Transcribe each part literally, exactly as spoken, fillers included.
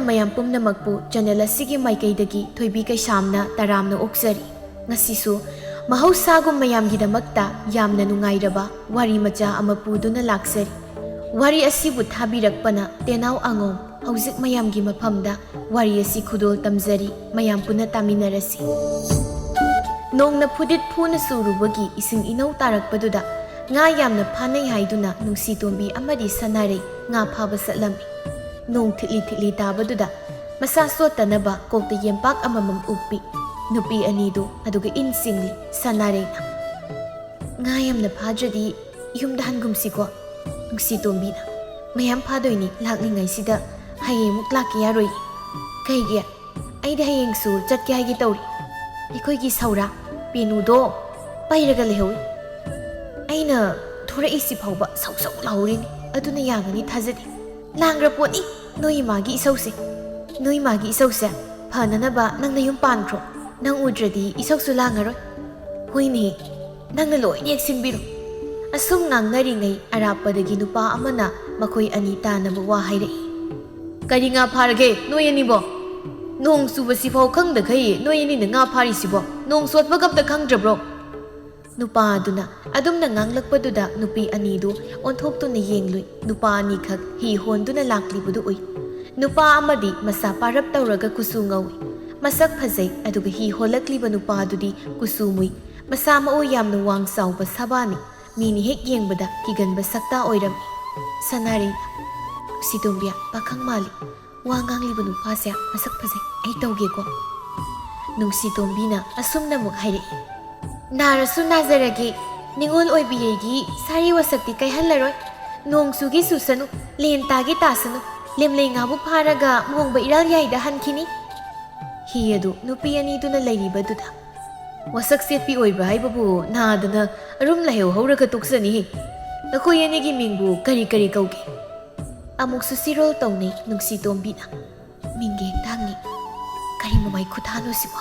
ꯃꯌꯥꯝ ꯄꯨꯝꯅꯃꯛꯄꯨ ꯆꯦꯅꯦꯜ ꯑꯁꯤꯒꯤ ꯃꯥꯏꯀꯩꯗꯒꯤ ꯊꯣꯏꯕꯤ ꯀꯩꯁꯥꯝꯅ ꯇꯔꯥꯝꯅ ꯑꯣꯛꯆꯔꯤ꯫ ꯉꯁꯤꯁꯨ ꯃꯍꯧꯁꯥꯒꯨꯝ ꯃꯌꯥꯝꯒꯤꯗꯃꯛꯇ ꯌꯥꯝꯅ ꯅꯨꯡꯉꯥꯏꯔꯕ ꯋꯥꯔꯤ ꯃꯆꯥ ꯑꯃ ꯄꯨꯗꯨꯅ ꯂꯥꯛꯆꯔꯤ꯫ ꯋꯥꯔꯤ ꯑꯁꯤꯕꯨ ꯊꯥꯕꯤꯔꯛꯄꯅ ꯇꯦꯅꯥꯎ ꯑꯉꯣꯝ꯫ ꯍꯧꯖꯤꯛ ꯃꯌꯥꯝꯒꯤ ꯃꯐꯝꯗ ꯋꯥꯔꯤ ꯑꯁꯤ ꯈꯨꯗꯣꯜ ꯇꯝꯖꯔꯤ, ꯃꯌꯥꯝ ꯄꯨꯟꯅ ꯇꯥꯃꯤꯟꯅꯔꯁꯤ꯫ ꯅꯣꯡꯅ ꯐꯨꯗꯤꯠ ꯐꯨꯅ ꯆꯨꯔꯨꯕꯒꯤ ꯏꯁꯤꯡ ꯏꯅꯧ ꯇꯥꯔꯛꯄꯗꯨꯗ ꯉꯥ ꯌꯥꯝꯅ ꯐꯥꯅꯩ ꯍꯥꯏꯗꯨꯅ ꯅꯨꯡꯁꯤꯇꯣꯝꯕꯤ ꯑꯃꯗꯤ ꯁꯅꯥꯔꯩ ꯉꯥ ꯐꯥꯕ ꯆꯠꯂꯝꯃꯤ꯫ ꯅꯣꯡ ꯊꯤꯠꯂꯤ ꯊꯤꯠꯂꯤ ꯇꯥꯕꯗꯨꯗ ꯃꯁꯥ ꯆꯣꯠꯇꯅꯕ ꯀꯣꯛꯇ ꯌꯦꯝꯄꯥꯛ ꯑꯃꯃꯝ ꯎꯞꯄꯤ꯫ ꯅꯨꯄꯤ ꯑꯅꯤꯗꯨ ꯑꯗꯨꯒ ꯏꯟ ꯆꯤꯡꯂꯤ꯫ ꯁꯅꯥꯔꯩꯅ, "ꯉꯥ ꯌꯥꯝꯅ ꯐꯥꯗ꯭ꯔꯗꯤ ꯌꯨꯝꯗ ꯍꯟꯒꯨꯝꯁꯤꯀꯣ?" ꯅꯨꯡꯁꯤꯇꯣꯝꯕꯤꯅ, "ꯃꯌꯥꯝ ꯐꯥꯗꯣꯏꯅꯤ, ꯂꯥꯛꯂꯤꯉꯩꯁꯤꯗ ꯍꯌꯦꯡꯃꯨꯛ ꯂꯥꯛꯀꯦ ꯌꯥꯔꯣꯏ?" "ꯀꯩꯒꯤ? ꯑꯩꯗꯤ ꯍꯌꯦꯡꯁꯨ ꯆꯠꯀꯦ ꯍꯥꯏꯒꯦ ꯇꯧꯔꯤ꯫ ꯑꯩꯈꯣꯏꯒꯤ ꯁꯧꯔꯥ ꯄꯦꯅꯨꯗꯣ ꯄꯩꯔꯒ ꯂꯩꯍꯧꯏ꯫ ꯑꯩꯅ ꯊꯣꯔꯛꯏꯁꯤ ꯐꯥꯎꯕ ꯁꯧ ꯁꯧ ꯂꯥꯎꯔꯤꯅꯤ, ꯑꯗꯨꯅ ꯌꯥꯒꯅꯤ ꯊꯥꯖꯗꯦ꯫ ꯂꯥꯡꯈ꯭ꯔ ꯄꯣꯠꯅꯤ ꯅꯣꯏ ꯏꯃꯥꯒꯤ ꯏꯁꯧꯁꯦ꯫ ꯅꯣꯏ ꯏꯃꯥꯒꯤ ꯏꯁꯧꯁꯦ ꯐꯅꯅꯕ ꯅꯪ ꯅꯌꯨꯝ ꯄꯥꯟꯈ꯭ꯔꯣ꯫ ꯅꯪ ꯎꯗ꯭ꯔꯗꯤ ꯏꯁꯧꯁꯨ ꯂꯥꯡꯉꯔꯣꯏ꯫ ꯍꯣꯏꯅꯦ, ꯅꯪꯅ ꯂꯣꯏꯅ ꯍꯦꯛ ꯁꯤꯟꯕꯤꯔꯣ꯫" ꯑꯁꯨꯝ ꯉꯥꯡꯅꯔꯤꯉꯩ ꯑꯔꯥꯞꯄꯗꯒꯤ ꯅꯨꯄꯥ ꯑꯃꯅ ꯃꯈꯣꯏ ꯑꯅꯤ ꯇꯥꯅꯕ ꯋꯥ ꯍꯥꯏꯔꯛꯏ꯫ "ꯀꯔꯤ ꯉꯥ ꯐꯥꯔꯒꯦ ꯅꯣꯏ ꯑꯅꯤꯕꯣ? ꯅꯣꯡ ꯆꯨꯕꯁꯤꯐꯥꯎ ꯈꯪꯗꯈꯩ ꯅꯣꯏ ꯑꯅꯤꯅ ꯉꯥ ꯐꯥꯔꯤꯁꯤꯕꯣ? ꯅꯣꯡ ꯆꯣꯠꯄꯒ ꯑꯝꯇ ꯈꯪꯗ꯭ꯔꯕ꯭ꯔꯣ?" ꯅꯨꯄꯥ ꯑꯗꯨꯅ ꯑꯗꯨꯝꯅ ꯉꯥꯡꯂꯛꯄꯗꯨꯗ ꯅꯨꯄꯤ ꯑꯅꯤꯗꯨ ꯑꯣꯟꯊꯣꯛꯇꯨꯅ ꯌꯦꯡꯂꯨꯏ꯫ ꯅꯨꯄꯥ ꯑꯅꯤꯈꯛ ꯍꯤ ꯍꯣꯟꯗꯨꯅ ꯂꯥꯛꯂꯤꯕꯗꯨ ꯎꯏ꯫ ꯅꯨꯄꯥ ꯑꯃꯗꯤ ꯃꯁꯥ ꯄꯥꯔꯞ ꯇꯧꯔꯒ ꯀꯨꯆꯨ ꯉꯧꯏ꯫ ꯃꯁꯛ ꯐꯖꯩ, ꯑꯗꯨꯒ ꯍꯤ ꯍꯣꯜꯂꯛꯂꯤꯕ ꯅꯨꯄꯥꯗꯨꯗꯤ ꯀꯨꯆꯨ ꯃꯨꯏ꯫ ꯃꯁꯥ ꯃꯎ ꯌꯥꯝꯅ ꯋꯥꯡ ꯆꯥꯎꯕ ꯁꯥꯕꯥꯅꯤ꯫ ꯃꯤꯅ ꯍꯦꯛ ꯌꯦꯡꯕꯗ ꯀꯤꯒꯟꯕ ꯁꯛꯇꯥ ꯑꯣꯏꯔꯝꯃꯤ꯫ ꯁꯅꯥꯔꯩꯅ, "ꯅꯨꯡꯁꯤꯇꯣꯝꯕꯤ, ꯄꯥꯈꯪ ꯃꯥꯜꯂꯤ꯫ ꯋꯥ ꯉꯥꯡꯂꯤꯕ ꯅꯨꯄꯥꯁꯦ ꯃꯁꯛ ꯐꯖꯩ, ꯑꯩ ꯇꯧꯒꯦꯀꯣ꯫" ꯅꯨꯡꯁꯤꯇꯣꯝꯕꯤꯅ ꯑꯁꯨꯝꯅ ꯑꯃꯨꯛ ꯍꯥꯏꯔꯛꯏ꯫ "ꯅꯥꯔꯁꯨ ꯅꯥꯖꯔꯒꯦ, ꯅꯤꯉꯣꯜ ꯑꯣꯏꯕꯤ ꯑꯩꯒꯤ ꯁꯥꯔꯤ ꯋꯥꯁꯛꯇꯤ ꯀꯥꯏꯍꯜꯂꯔꯣꯏ꯫ ꯅꯣꯡ ꯆꯨꯒꯦ ꯆꯨꯁꯅꯨ, ꯂꯦꯟ ꯇꯥꯒꯦ ꯇꯥꯁꯅꯨ, ꯂꯦꯝꯂꯩ ꯉꯥꯕꯨ ꯐꯥꯔꯒ ꯃꯣꯡꯕ ꯏꯔꯥꯜ ꯌꯥꯏꯗ ꯍꯟꯈꯤꯅꯤ꯫" ꯍꯤ ꯑꯗꯨ ꯅꯨꯄꯤ ꯑꯅꯤꯗꯨꯅ ꯂꯩꯔꯤꯕꯗꯨꯗ, "ꯋꯥꯁꯛ ꯆꯦꯠꯄꯤ ꯑꯣꯏꯕ ꯍꯥꯏꯕꯕꯨ ꯅꯥꯗꯅ ꯑꯔꯨꯝ ꯂꯥꯏꯍꯧ ꯍꯧꯔꯒ ꯇꯣꯛꯆꯅꯤꯍꯦ꯫ ꯅꯈꯣꯏ ꯑꯅꯤꯒꯤ ꯃꯤꯡꯕꯨ ꯀꯔꯤ ꯀꯔꯤ ꯀꯧꯒꯦ?" ꯑꯃꯨꯛꯁꯨ ꯆꯤꯔꯣꯜ ꯇꯧꯅꯩ ꯅꯨꯡꯁꯤꯇꯣꯝꯕꯤꯅ꯫ "ꯃꯤꯡꯒ ꯍꯦꯛ ꯇꯥꯡꯅꯤ꯫ ꯀꯔꯤ ꯃꯃꯥꯏ ꯈꯨꯊꯥꯅꯣ ꯁꯤꯕꯣ?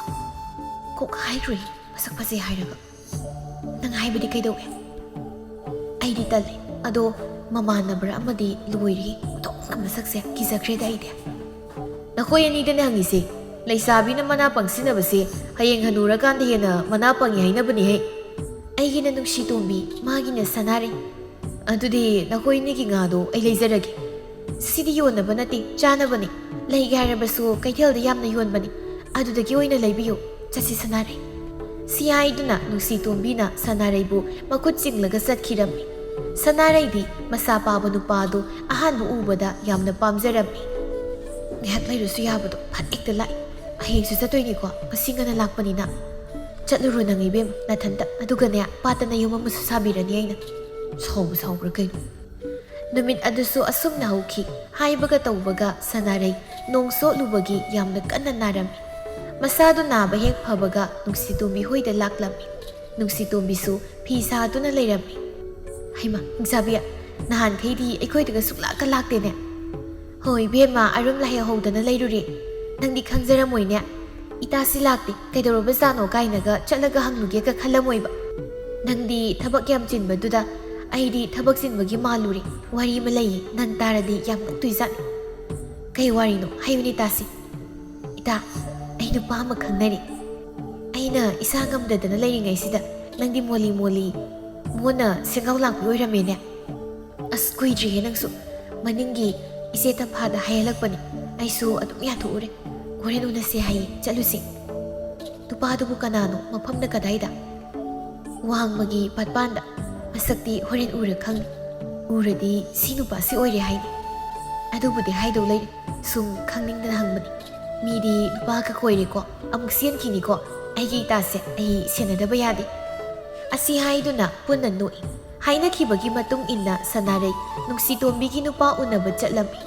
ꯀꯣꯛ ꯍꯥꯏꯈ꯭ꯔꯣꯏ ꯃꯁꯛ ꯐꯖꯩ ꯍꯥꯏꯔꯒ꯫ ꯅꯪ ꯍꯥꯏꯕꯗꯤ ꯀꯩꯗꯧꯋꯦ?" "ꯑꯩꯗꯤ ꯇꯜꯂꯦ꯫ ꯑꯗꯣ ꯃꯃꯥꯟꯅꯕ꯭ꯔꯥ ꯑꯃꯗꯤ ꯂꯣꯏꯔꯦ꯫ ꯑꯣꯟꯊꯣꯛꯅ ꯃꯁꯛꯁꯦ ꯀꯤꯖꯈ꯭ꯔꯦꯗ ꯑꯩꯗꯤ꯫" ꯑꯩꯈꯣꯏ ꯑꯅꯤꯗꯅꯦ ꯍꯪꯉꯤꯁꯦ꯫ ꯂꯩꯁꯥꯕꯤꯅ ꯃꯅꯥ ꯄꯪꯁꯤꯟꯅꯕꯁꯦ ꯍꯌꯦꯡ ꯍꯅꯨꯔꯀꯥꯟꯗ ꯍꯦꯟꯅ ꯃꯅꯥ ꯄꯪꯉꯤ ꯍꯥꯏꯅꯕꯅꯤꯍꯦ꯫ ꯑꯩꯒꯤꯅ ꯅꯨꯡꯁꯤ ꯇꯣꯝꯕꯤ, ꯃꯥꯒꯤꯅ ꯁꯅꯥꯔꯩ꯫ ꯑꯗꯨꯗꯤ ꯅꯈꯣꯏ ꯑꯅꯤꯒꯤ ꯉꯥꯗꯣ ꯑꯩ ꯂꯩꯖꯔꯒꯦ꯫ ꯁꯤꯗꯤ ꯌꯣꯟꯅꯕ ꯅꯠꯇꯦ, ꯆꯥꯅꯕꯅꯤ꯫ ꯂꯩꯒꯦ ꯍꯥꯏꯔꯕꯁꯨ ꯀꯩꯊꯦꯜꯗ ꯌꯥꯝꯅ ꯌꯣꯟꯕꯅꯤ, ꯑꯗꯨꯗꯒꯤ ꯑꯣꯏꯅ ꯂꯩꯕꯤꯌꯨ꯫ ꯆꯠꯁꯤ ꯁꯅꯥꯔꯩ꯫ ꯁꯤ ꯍꯥꯏꯗꯨꯅ ꯅꯨꯡꯁꯤ ꯇꯣꯝꯕꯤꯅ ꯁꯅꯥꯔꯩꯕꯨ ꯃꯈꯨꯠ ꯆꯤꯡꯂꯒ ꯆꯠꯈꯤꯔꯝꯃꯤ꯫ ꯁꯅꯥꯔꯩꯗꯤ ꯃꯁꯥ ꯄꯥꯕ ꯅꯨꯄꯥꯗꯨ ꯑꯍꯥꯟꯕ ꯎꯕꯗ ꯌꯥꯝꯅ ꯄꯥꯝꯖꯔꯝꯃꯤ꯫ ꯉꯥꯏꯍꯥꯛ ꯂꯩꯔꯨꯁꯨ ꯌꯥꯕꯗꯣ ꯐꯠ ꯍꯦꯛꯇ ꯂꯥꯛꯏ꯫ ꯍꯌꯦꯡꯁꯨ ꯆꯠꯇꯣꯏꯅꯤꯀꯣ, ꯉꯁꯤ ꯉꯟꯅ ꯂꯥꯛꯄꯅꯤꯅ꯫ ꯆꯠꯂꯨꯔꯣ ꯅꯪ ꯏꯕꯦꯝꯃ, ꯅꯊꯟꯇ꯫ ꯑꯗꯨꯒꯅꯦ, ꯄꯥꯠꯇ ꯅꯌꯨꯝ ꯑꯃꯁꯨ ꯁꯥꯕꯤꯔꯅꯤ ꯑꯩꯅ꯫ ꯁꯥꯎꯕ ꯁꯥꯎꯕ꯭ꯔꯥ ꯀꯩꯅꯣ? ꯅꯨꯃꯤꯠ ꯑꯗꯨꯁꯨ ꯑꯁꯨꯝꯅ ꯍꯧꯈꯤ꯫ ꯍꯥꯏꯕꯒ ꯇꯧꯕꯒ ꯁꯅꯥꯔꯩ ꯅꯣꯡ ꯆꯣꯠꯂꯨꯕꯒꯤ ꯌꯥꯝꯅ ꯀꯟꯅ ꯅꯥꯔꯝꯃꯤ꯫ ꯃꯁꯥꯗꯨ ꯅꯥꯕ ꯍꯦꯛ ꯐꯕꯒ ꯅꯨꯡꯁꯤꯇꯣꯝꯕꯤ ꯍꯣꯏꯗ ꯂꯥꯛꯂꯝꯃꯤ꯫ ꯅꯨꯡꯁꯤꯇꯣꯝꯕꯤꯁꯨ ꯐꯤ ꯁꯥꯗꯨꯅ ꯂꯩꯔꯝꯃꯤ꯫ "ꯍꯩꯃꯥ, ꯍꯤꯡꯆꯥꯕꯤ, ꯅꯍꯥꯟꯈꯩꯗꯤ ꯑꯩꯈꯣꯏꯗꯒ ꯁꯨꯛꯂꯥꯛꯀ ꯂꯥꯛꯇꯦꯅꯦ?" "ꯍꯣꯏ ꯏꯕꯦꯝꯃ, ꯑꯔꯨꯝ ꯂꯥꯏꯍꯧ ꯍꯧꯗꯅ ꯂꯩꯔꯨꯔꯦ꯫ ꯅꯪꯗꯤ ꯈꯪꯖꯔꯝꯃꯣꯏꯅꯦ꯫ ꯏꯇꯥꯁꯤ ꯂꯥꯛꯇꯦ, ꯀꯩꯗꯧꯔꯕꯖꯥꯠꯅꯣ ꯀꯥꯏꯅꯒ ꯆꯠꯂꯒ ꯍꯪꯂꯨꯒꯦꯒ ꯈꯜꯂꯝꯃꯣꯏꯕ꯫ ꯅꯪꯗꯤ ꯊꯕꯛ ꯌꯥꯝ ꯆꯤꯟꯕꯗꯨꯗ ꯑꯩꯗꯤ ꯊꯕꯛ ꯆꯤꯟꯕꯒꯤ ꯃꯥꯜꯂꯨꯔꯦ꯫ ꯋꯥꯔꯤ ꯑꯃ ꯂꯩꯌꯦ, ꯅꯪ ꯇꯥꯔꯗꯤ ꯌꯥꯝ ꯅꯣꯛꯇꯣꯏꯖꯥꯠꯅꯤ꯫" "ꯀꯩ ꯋꯥꯔꯤꯅꯣ? ꯍꯥꯏꯌꯨꯅꯦ ꯇꯥꯁꯤ꯫" "ꯏꯇꯥ, ꯑꯩ ꯅꯨꯄꯥ ꯑꯃ ꯈꯪꯅꯔꯦ꯫ ꯑꯩꯅ ꯏꯁꯥ ꯉꯝꯗꯗꯅ ꯂꯩꯔꯤꯉꯩꯁꯤꯗ ꯅꯪꯗꯤ ꯃꯣꯂꯤ ꯃꯣꯂꯤ ꯃꯣꯟꯅ ꯁꯦꯡꯒꯥꯎ ꯂꯥꯛꯄꯤ ꯑꯣꯏꯔꯝꯃꯦꯅꯦ꯫ ꯑꯁ, ꯀꯨꯏꯗ꯭ꯔꯤꯌꯦ ꯅꯪꯁꯨ꯫ ꯃꯅꯤꯡꯒꯤ ꯏꯆꯦ ꯇꯝꯐꯥꯗ ꯍꯥꯏꯍꯜꯂꯛꯄꯅꯤ꯫ ꯑꯩꯁꯨ ꯑꯗꯨꯝ ꯌꯥꯊꯣꯛꯎꯔꯦ꯫ ꯍꯣꯔꯦꯟ ꯎꯅꯁꯦ ꯍꯥꯏꯌꯦ, ꯆꯠꯂꯨꯁꯦ꯫" "ꯅꯨꯄꯥꯗꯨꯕꯨ ꯀꯅꯥꯅꯣ? ꯃꯐꯝꯅ ꯀꯗꯥꯏꯗ?" "ꯋꯥꯡꯃꯒꯤ ꯄꯥꯠꯄꯥꯟꯗ꯫ ꯃꯁꯛꯇꯤ ꯍꯣꯔꯦꯟ ꯎꯔ ꯈꯪꯅꯤ꯫ ꯎꯔꯗꯤ ꯁꯤ ꯅꯨꯄꯥꯁꯤ ꯑꯣꯏꯔꯦ ꯍꯥꯏꯅꯤ꯫" "ꯑꯗꯨꯕꯨꯗꯤ ꯍꯥꯏꯗꯧ ꯂꯩꯔꯦ꯫ ꯁꯨꯝ ꯈꯪꯅꯤꯡꯗꯅ ꯍꯪꯕꯅꯤ꯫ ꯃꯤꯗꯤ ꯅꯨꯄꯥꯒ ꯀꯣꯏꯔꯦꯀꯣ, ꯑꯃꯨꯛ ꯆꯦꯟꯈꯤꯅꯤꯀꯣ꯫ ꯑꯩꯒꯤ ꯏꯇꯥꯁꯦ ꯑꯩ ꯁꯦꯟꯅꯗꯕ ꯌꯥꯗꯦ꯫" ꯑꯁꯤ ꯍꯥꯏꯗꯨꯅ ꯄꯨꯟꯅ ꯅꯣꯛꯏ꯫ ꯍꯥꯏꯅꯈꯤꯕꯒꯤ ꯃꯇꯨꯡ ꯏꯟꯅ ꯁꯅꯥꯔꯩ ꯅꯨꯡꯁꯤꯇꯣꯝꯕꯤꯒꯤ ꯅꯨꯄꯥ ꯎꯅꯕ ꯆꯠꯂꯝꯃꯤ꯫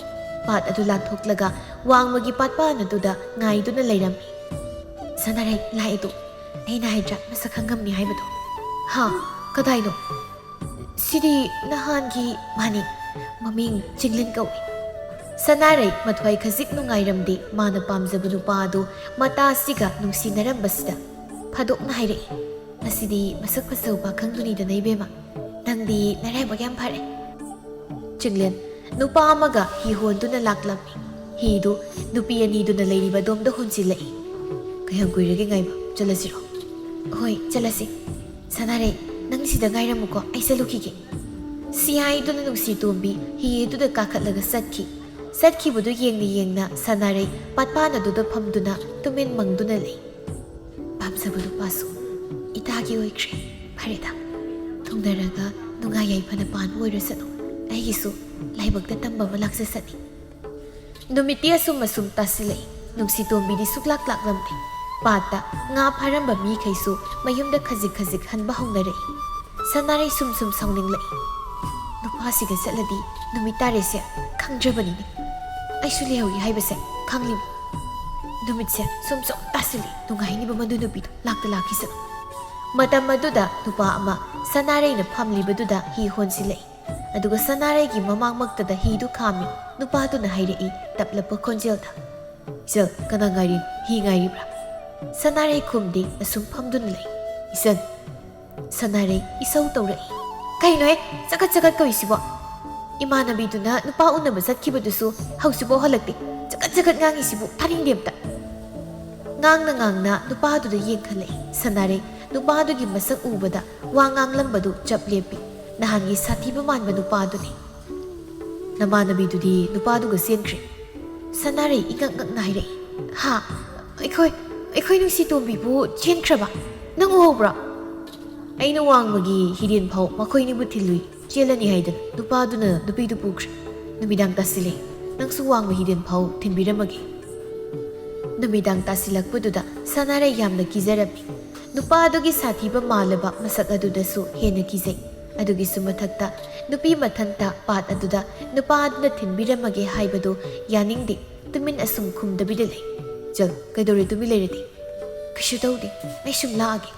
ꯄꯥꯠ ꯑꯗꯨ ꯂꯥꯟꯊꯣꯛꯂꯒ ꯋꯥꯡꯃꯒꯤ ꯄꯥꯠꯄꯥꯟ ꯑꯗꯨꯗ ꯉꯥꯏꯗꯨꯅ ꯂꯩꯔꯝꯃꯤ꯫ "ꯁꯅꯥꯔꯩ, ꯂꯥꯛꯑꯦꯗꯣ꯫ ꯑꯩꯅ ꯍꯥꯏꯗ꯭ꯔꯥ, ꯃꯁꯛ ꯈꯪꯉꯝꯅꯤ ꯍꯥꯏꯕꯗꯣ?" "ꯍꯥ? ꯀꯗꯥꯏꯅꯣ?" "ꯁꯤꯗꯤ ꯅꯍꯥꯟꯒꯤ꯫ ꯃꯥꯅꯤ, ꯃꯃꯤꯡ ꯆꯤꯡꯂꯦꯟ ꯀꯧꯏ꯫" ꯁꯅꯥꯔꯩ ꯃꯊ꯭ꯋꯥꯏ ꯈꯖꯤꯛ ꯅꯨꯡꯉꯥꯏꯔꯝꯗꯦ꯫ ꯃꯥꯅ ꯄꯥꯝꯖꯕ ꯅꯨꯄꯥ ꯑꯗꯨ ꯃꯇꯥꯁꯤꯒ ꯅꯨꯡꯁꯤꯅꯔꯝꯕꯁꯤꯗ꯫ ꯐꯥꯗꯣꯛꯅ ꯍꯥꯏꯔꯛꯏ꯫ "ꯃꯁꯤꯗꯤ ꯃꯁꯛ ꯐꯖꯕ ꯄꯥꯈꯪꯗꯨꯅꯤꯗꯅ ꯏꯕꯦꯝꯃ꯫ ꯅꯪꯗꯤ ꯅꯔꯥꯏꯕꯛ ꯌꯥꯝ ꯐꯔꯦ꯫" ꯆꯤꯡꯂꯦꯟ ꯅꯨꯄꯥ ꯑꯃꯒ ꯍꯤ ꯍꯣꯟꯗꯨꯅ ꯂꯥꯛꯂꯝꯃꯤ꯫ ꯍꯤꯗꯨ ꯅꯨꯄꯤ ꯑꯅꯤꯗꯨꯅ ꯂꯩꯔꯤꯕ ꯑꯗꯣꯝꯗ ꯍꯣꯟꯖꯤꯜꯂꯛꯏ꯫ "ꯀꯌꯥꯝ ꯀꯨꯏꯔꯒꯦ ꯉꯥꯏꯕ? ꯆꯠꯂꯁꯤꯔꯣ?" "ꯍꯣꯏ, ꯆꯠꯂꯁꯤ꯫ ꯁꯅꯥꯔꯩ, ꯅꯪ ꯁꯤꯗ ꯉꯥꯏꯔꯝꯃꯨꯀꯣ, ꯑꯩ ꯆꯠꯂꯨꯈꯤꯒꯦ"꯫ ꯁꯤ ꯍꯥꯏꯗꯨꯅ ꯅꯨꯡꯁꯤꯇꯣꯝꯕꯤ ꯍꯤ ꯑꯗꯨꯗ ꯀꯥꯈꯠꯂꯒ ꯆꯠꯈꯤ꯫ ꯆꯠꯈꯤꯕꯗꯨ ꯌꯦꯡꯅ ꯌꯦꯡꯅ ꯁꯅꯥꯔꯩ ꯄꯥꯠꯄꯥꯟ ꯑꯗꯨꯗ ꯐꯝꯗꯨꯅ ꯇꯨꯃꯤꯟ ꯃꯪꯗꯨꯅ ꯂꯩ꯫ ꯄꯥꯝꯖꯕ ꯅꯨꯄꯥꯁꯨ ꯏꯇꯥꯒꯤ ꯑꯣꯏꯈ꯭ꯔꯦ꯫ ꯐꯔꯦꯗ, ꯊꯨꯡꯅꯔꯒ ꯅꯨꯡꯉꯥꯏ ꯌꯥꯏꯐꯅ ꯄꯥꯟꯕ ꯑꯣꯏꯔꯁꯅꯨ꯫ ꯑꯩꯒꯤꯁꯨ ꯂꯥꯏꯕꯛꯇ ꯇꯝꯕ ꯑꯃ ꯂꯥꯛꯆꯁꯅꯤ꯫ ꯅꯨꯃꯤꯠꯇꯤ ꯑꯁꯨꯝ ꯑꯁꯨꯝ ꯇꯥꯁꯤꯜꯂꯛꯏ꯫ ꯅꯨꯡꯁꯤꯇꯣꯝꯕꯤꯗꯤ ꯁꯨꯛꯂꯥꯛ ꯂꯥꯛꯂꯝꯗꯦ꯫ ꯄꯥꯠꯇ ꯉꯥ ꯐꯥꯔꯝꯕ ꯃꯤꯈꯩꯁꯨ ꯃꯌꯨꯝꯗ ꯈꯖꯤꯛ ꯈꯖꯤꯛ ꯍꯟꯕ ꯍꯧꯅꯔꯛꯏ꯫ ꯁꯅꯥꯔꯩ ꯁꯨꯝ ꯁꯨꯝ ꯁꯥꯎꯅꯤꯡꯂꯛꯏ꯫ "ꯅꯨꯄꯥꯁꯤꯒ ꯆꯠꯂꯗꯤ ꯅꯨꯃꯤꯠ ꯇꯥꯔꯦꯁꯦ ꯈꯪꯗ꯭ꯔꯕꯅꯤꯅꯦ꯫ ꯑꯩꯁꯨ ꯂꯩꯍꯧꯔꯤ ꯍꯥꯏꯕꯁꯦ ꯈꯪꯂꯤꯕ꯫ ꯅꯨꯃꯤꯠꯁꯦ ꯁꯨꯝ ꯁꯨꯝ ꯇꯥꯁꯤꯜꯂꯤ꯫ ꯅꯨꯡꯉꯥꯏꯅꯤꯕ ꯃꯗꯨ ꯅꯨꯄꯤꯗꯣ ꯂꯥꯛꯇ ꯂꯥꯛꯈꯤꯁꯅꯨ"꯫ ꯃꯇꯝ ꯑꯗꯨꯗ ꯅꯨꯄꯥ ꯑꯃ ꯁꯅꯥꯔꯩꯅ ꯐꯝꯂꯤꯕꯗꯨꯗ ꯍꯤ ꯍꯣꯟꯁꯤꯜꯂꯛꯏ꯫ ꯑꯗꯨꯒ ꯁꯅꯥꯔꯩꯒꯤ ꯃꯃꯥꯡꯃꯛꯇꯗ ꯍꯤꯗꯨ ꯈꯥꯝꯃꯤ꯫ ꯅꯨꯄꯥꯗꯨꯅ ꯍꯥꯏꯔꯛꯏ ꯇꯞꯂꯕ ꯈꯣꯟꯖꯦꯜꯗ, "ꯏꯆꯜ, ꯀꯅꯥ ꯉꯥꯏꯔꯤ? ꯍꯤ ꯉꯥꯏꯔꯤꯕ꯭ꯔꯥ?" ꯁꯅꯥꯔꯩ ꯈꯨꯝꯗꯦ, ꯑꯁꯨꯝ ꯐꯝꯗꯨꯅ ꯂꯩ꯫ "ꯏꯆꯟ"꯫ ꯁꯅꯥꯔꯩ ꯏꯁꯧ ꯇꯧꯔꯛꯏ꯫ "ꯀꯩꯅꯣꯍꯦ, ꯆꯒꯠ ꯆꯒꯠ ꯀꯧꯏꯁꯤꯕꯣ? ꯏꯃꯥꯟꯅꯕꯤꯗꯨꯅ ꯅꯨꯄꯥ ꯎꯅꯕ ꯆꯠꯈꯤꯕꯗꯨꯁꯨ ꯍꯧꯖꯤꯛꯐꯥꯎ ꯍꯜꯂꯛꯇꯦ꯫ ꯆꯒꯠ ꯆꯒꯠ ꯉꯥꯡꯉꯤꯁꯤꯕꯨ ꯇꯥꯅꯤꯡꯗꯦ ꯑꯝꯇ"꯫ ꯉꯥꯡꯅ ꯉꯥꯡꯅ ꯅꯨꯄꯥꯗꯨꯗ ꯌꯦꯡꯈꯠꯂꯛꯏ꯫ ꯁꯅꯥꯔꯩ ꯅꯨꯄꯥꯗꯨꯒꯤ ꯃꯁꯛ ꯎꯕꯗ ꯋꯥ ꯉꯥꯡꯂꯝꯕꯗꯨ ꯆꯞ ꯂꯦꯞꯄꯤ꯫ ꯅꯍꯥꯟꯒꯤ ꯁꯥꯊꯤꯕ ꯃꯥꯟꯕ ꯅꯨꯄꯥꯗꯨꯅꯤ꯫ "ꯅꯃꯥꯟꯅꯕꯤꯗꯨꯗꯤ ꯅꯨꯄꯥꯗꯨꯒ ꯆꯦꯟꯈ꯭ꯔꯦ"꯫ ꯁꯅꯥꯔꯩ ꯏꯉꯛ ꯉꯛꯅ ꯍꯥꯏꯔꯛꯏ꯫ "ꯍꯥ? ꯑꯩꯈꯣꯏ, ꯑꯩꯈꯣꯏ ꯅꯨꯡꯁꯤꯇꯣꯝꯕꯤꯕꯨ ꯆꯦꯟꯈ꯭ꯔꯕ? ꯅꯪ ꯎꯍꯧꯕ꯭ꯔꯣ?" "ꯑꯩꯅ ꯋꯥꯡꯃꯒꯤ ꯍꯤꯔꯦꯟ ꯐꯥꯎ ꯃꯈꯣꯏꯅꯤꯕꯨ ꯊꯤꯜꯂꯨꯏ꯫ ꯆꯦꯜꯂꯅꯤ ꯍꯥꯏꯗꯅ ꯅꯨꯄꯥꯗꯨꯅ ꯅꯨꯄꯤꯗꯨ ꯄꯨꯈ꯭ꯔꯦ꯫ ꯅꯨꯃꯤꯗꯥꯡ ꯇꯥꯁꯤꯜꯂꯦ꯫ ꯅꯪꯁꯨ ꯋꯥꯡꯃ ꯍꯤꯔꯦꯟ ꯐꯥꯎ ꯊꯤꯟꯕꯤꯔꯝꯃꯒꯦ"꯫ ꯅꯨꯃꯤꯗꯥꯡ ꯇꯥꯁꯤꯜꯂꯛꯄꯗꯨꯗ ꯁꯅꯥꯔꯩ ꯌꯥꯝꯅ ꯀꯤꯖꯔꯝꯃꯤ꯫ ꯅꯨꯄꯥꯗꯨꯒꯤ ꯁꯥꯊꯤꯕ ꯃꯥꯜꯂꯕ ꯃꯁꯛ ꯑꯗꯨꯗꯁꯨ ꯍꯦꯟꯅ ꯀꯤꯖꯩ꯫ ꯑꯗꯨꯒꯤꯁꯨ ꯃꯊꯛꯇ ꯅꯨꯄꯤ ꯃꯊꯟꯇ ꯄꯥꯠ ꯑꯗꯨꯗ ꯅꯨꯄꯥ ꯑꯗꯨꯅ ꯊꯤꯟꯕꯤꯔꯝꯃꯒꯦ ꯍꯥꯏꯕꯗꯨ ꯌꯥꯅꯤꯡꯗꯦ꯫ ꯇꯨꯃꯤꯟ ꯑꯁꯨꯝ ꯈꯨꯝꯗꯕꯤꯗ ꯂꯩ꯫ "ꯆꯜ, ꯀꯩꯗꯧꯔꯦ ꯇꯨꯃꯤꯟ ꯂꯩꯔꯗꯤ?" "ꯀꯩꯁꯨ ꯇꯧꯗꯦ, ꯑꯩ ꯁꯨꯝ ꯂꯥꯛꯑꯒꯦ"꯫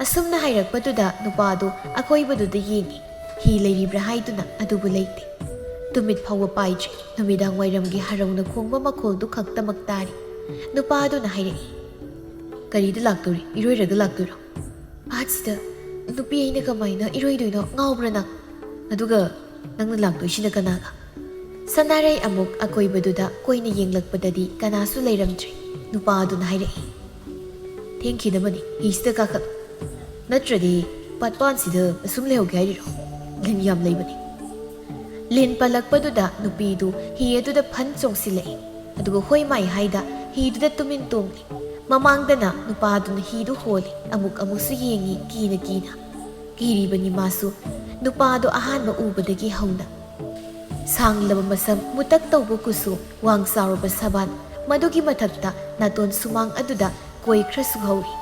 ꯑꯁꯨꯝꯅ ꯍꯥꯏꯔꯛꯄꯗꯨꯗ ꯅꯨꯄꯥꯗꯨ ꯑꯀꯣꯏꯕꯗꯨꯗ ꯌꯦꯡꯉꯤ꯫ ꯍꯤ ꯂꯩꯔꯤꯕ꯭ꯔꯥ ꯍꯥꯏꯗꯨꯅ, ꯑꯗꯨꯕꯨ ꯂꯩꯇꯦ꯫ ꯇꯨꯃꯤꯠ ꯐꯥꯎꯕ ꯄꯥꯏꯗ꯭ꯔꯤ꯫ ꯅꯨꯃꯤꯗꯥꯡ ꯋꯥꯏꯔꯝꯒꯤ ꯍꯔꯧꯅ ꯈꯣꯡꯕ ꯃꯈꯣꯜꯗꯨ ꯈꯛꯇꯃꯛ ꯇꯥꯔꯤ꯫ ꯅꯨꯄꯥꯗꯨꯅ ꯍꯥꯏꯔꯛꯏ, "ꯀꯔꯤꯗ ꯂꯥꯛꯇꯣꯔꯤ? ꯏꯔꯣꯏꯔꯒ ꯂꯥꯛꯇꯣꯏꯔꯣ?" "ꯄꯥꯠꯁꯤꯗ ꯅꯨꯄꯤ ꯑꯩꯅ ꯀꯃꯥꯏꯅ ꯏꯔꯣꯏꯗꯣꯏꯅꯣ? ꯉꯥꯎꯕ꯭ꯔꯥ ꯅꯪ? ꯑꯗꯨꯒ ꯅꯪꯅ ꯂꯥꯛꯇꯣꯏꯁꯤꯅ ꯀꯅꯥꯒ?" ꯁꯅꯥꯔꯩ ꯑꯃꯨꯛ ꯑꯀꯣꯏꯕꯗꯨꯗ ꯀꯣꯏꯅ ꯌꯦꯡꯂꯛꯄꯗꯗꯤ ꯀꯅꯥꯁꯨ ꯂꯩꯔꯝꯗ꯭ꯔꯦ꯫ ꯅꯨꯄꯥ ꯑꯗꯨꯅ ꯍꯥꯏꯔꯛꯏ, "ꯊꯦꯡꯈꯤꯗꯕꯅꯤ, ꯍꯤꯁꯤꯗ ꯀꯥꯈꯠꯂꯨ, ꯅꯠꯇ꯭ꯔꯗꯤ ꯄꯥꯠꯄꯥꯟꯁꯤꯗ ꯑꯁꯨꯝ ꯂꯩꯍꯧꯒꯦ ꯍꯥꯏꯔꯤꯔꯣ? ꯂꯤꯟ ꯌꯥꯝ ꯂꯩꯕꯅꯤ꯫" ꯂꯤꯟ ꯄꯜꯂꯛꯄꯗꯨꯗ ꯅꯨꯄꯤꯗꯨ ꯍꯤ ꯑꯗꯨꯗ ꯐꯟ ꯆꯣꯡꯁꯤꯜꯂꯛꯏ꯫ ꯑꯗꯨꯒ ꯍꯣꯏ ꯃꯥꯏ ꯍꯥꯏꯗ ꯍꯤꯗꯨꯗ ꯇꯨꯃꯤꯟ ꯇꯣꯡꯂꯤ꯫ ꯃꯃꯥꯡꯗꯅ ꯅꯨꯄꯥꯗꯨꯅ ꯍꯤꯗꯨ ꯍꯣꯜꯂꯤ꯫ ꯑꯃꯨꯛ ꯑꯃꯨꯛꯁꯨ ꯌꯦꯡꯉꯤ, ꯀꯤꯅ ꯀꯤꯅ꯫ ꯀꯤꯔꯤꯕꯅꯤ ꯃꯥꯁꯨ, ꯅꯨꯄꯥꯗꯨ ꯑꯍꯥꯟꯕ ꯎꯕꯗꯒꯤ ꯍꯧꯅ꯫ ꯁꯥꯡꯂꯕ ꯃꯁꯝ, ꯃꯨꯇꯛ ꯇꯧꯕ ꯀꯨꯆꯨ, ꯋꯥꯡ ꯆꯥꯎꯔꯕ ꯁꯕꯥꯟ, ꯃꯗꯨꯒꯤ ꯃꯊꯛꯇ ꯅꯥꯇꯣꯟ ꯁꯨꯃꯥꯡ ꯑꯗꯨꯗ ꯀꯣꯏ ꯈꯔꯁꯨ ꯍꯧꯔꯤ꯫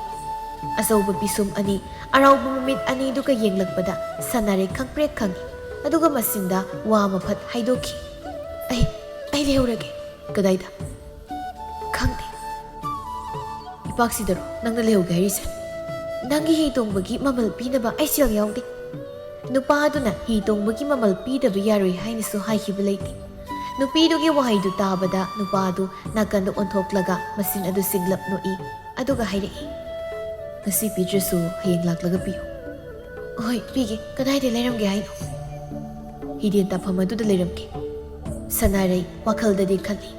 ꯑꯆꯧꯕ ꯄꯤꯁꯨꯝ ꯑꯅꯤ, ꯑꯔꯥꯎꯕ ꯃꯃꯤꯠ ꯑꯅꯤꯗꯨꯒ ꯌꯦꯡꯂꯛꯄꯗ ꯁꯅꯥꯔꯩ ꯈꯪꯄ꯭ꯔꯦꯛ ꯈꯪꯉꯤ꯫ ꯑꯗꯨꯒ ꯃꯆꯤꯟꯗ ꯋꯥ ꯑꯃ ꯐꯠ ꯍꯥꯏꯗꯣꯛꯈꯤ꯫ "ꯑꯩ, ꯑꯩ ꯂꯩꯍꯧꯔꯒꯦ꯫" "ꯀꯗꯥꯏꯗ?" "ꯈꯪꯗꯦ꯫" "ꯏꯄꯥꯛꯁꯤꯗꯔꯣ ꯅꯪꯅ ꯂꯩꯍꯧꯒꯦ ꯍꯥꯏꯔꯤꯁꯦ?" "ꯅꯪꯒꯤ ꯍꯤ ꯇꯣꯡꯕꯒꯤ ꯃꯃꯜ ꯄꯤꯅꯕ ꯑꯩ ꯁꯦꯜ ꯌꯥꯎꯗꯦ꯫" ꯅꯨꯄꯥ ꯑꯗꯨꯅ ꯍꯤ ꯇꯣꯡꯕꯒꯤ ꯃꯃꯜ ꯄꯤꯗꯕ ꯌꯥꯔꯣꯏ ꯍꯥꯏꯅꯁꯨ ꯍꯥꯏꯈꯤꯕ ꯂꯩꯇꯦ꯫ ꯅꯨꯄꯤꯗꯨꯒꯤ ꯋꯥꯍꯩꯗꯨ ꯇꯥꯕꯗ ꯅꯨꯄꯥꯗꯨ ꯅꯥꯀꯟꯗ ꯑꯣꯟꯊꯣꯛꯂꯒ ꯃꯆꯤꯟ ꯑꯗꯨ ꯁꯤꯡꯂꯞ ꯅꯣꯛꯏ꯫ ꯑꯗꯨꯒ ꯍꯥꯏꯔꯛꯏ, "ꯉꯁꯤ ꯄꯤꯗ꯭ꯔꯁꯨ ꯍꯌꯦꯡ ꯂꯥꯛꯂꯒ ꯄꯤꯌꯨ꯫" "ꯍꯣꯏ, ꯄꯤꯒꯦ꯫ ꯀꯗꯥꯏꯗ ꯂꯩꯔꯝꯒꯦ ꯍꯥꯏꯅꯣ?" "ꯍꯤꯗꯦꯟ ꯇꯥꯐꯝ ꯑꯗꯨꯗ ꯂꯩꯔꯝꯒꯦ꯫" ꯁꯅꯥꯔꯩ ꯋꯥꯈꯜꯗꯗꯤ ꯈꯜꯂꯤ,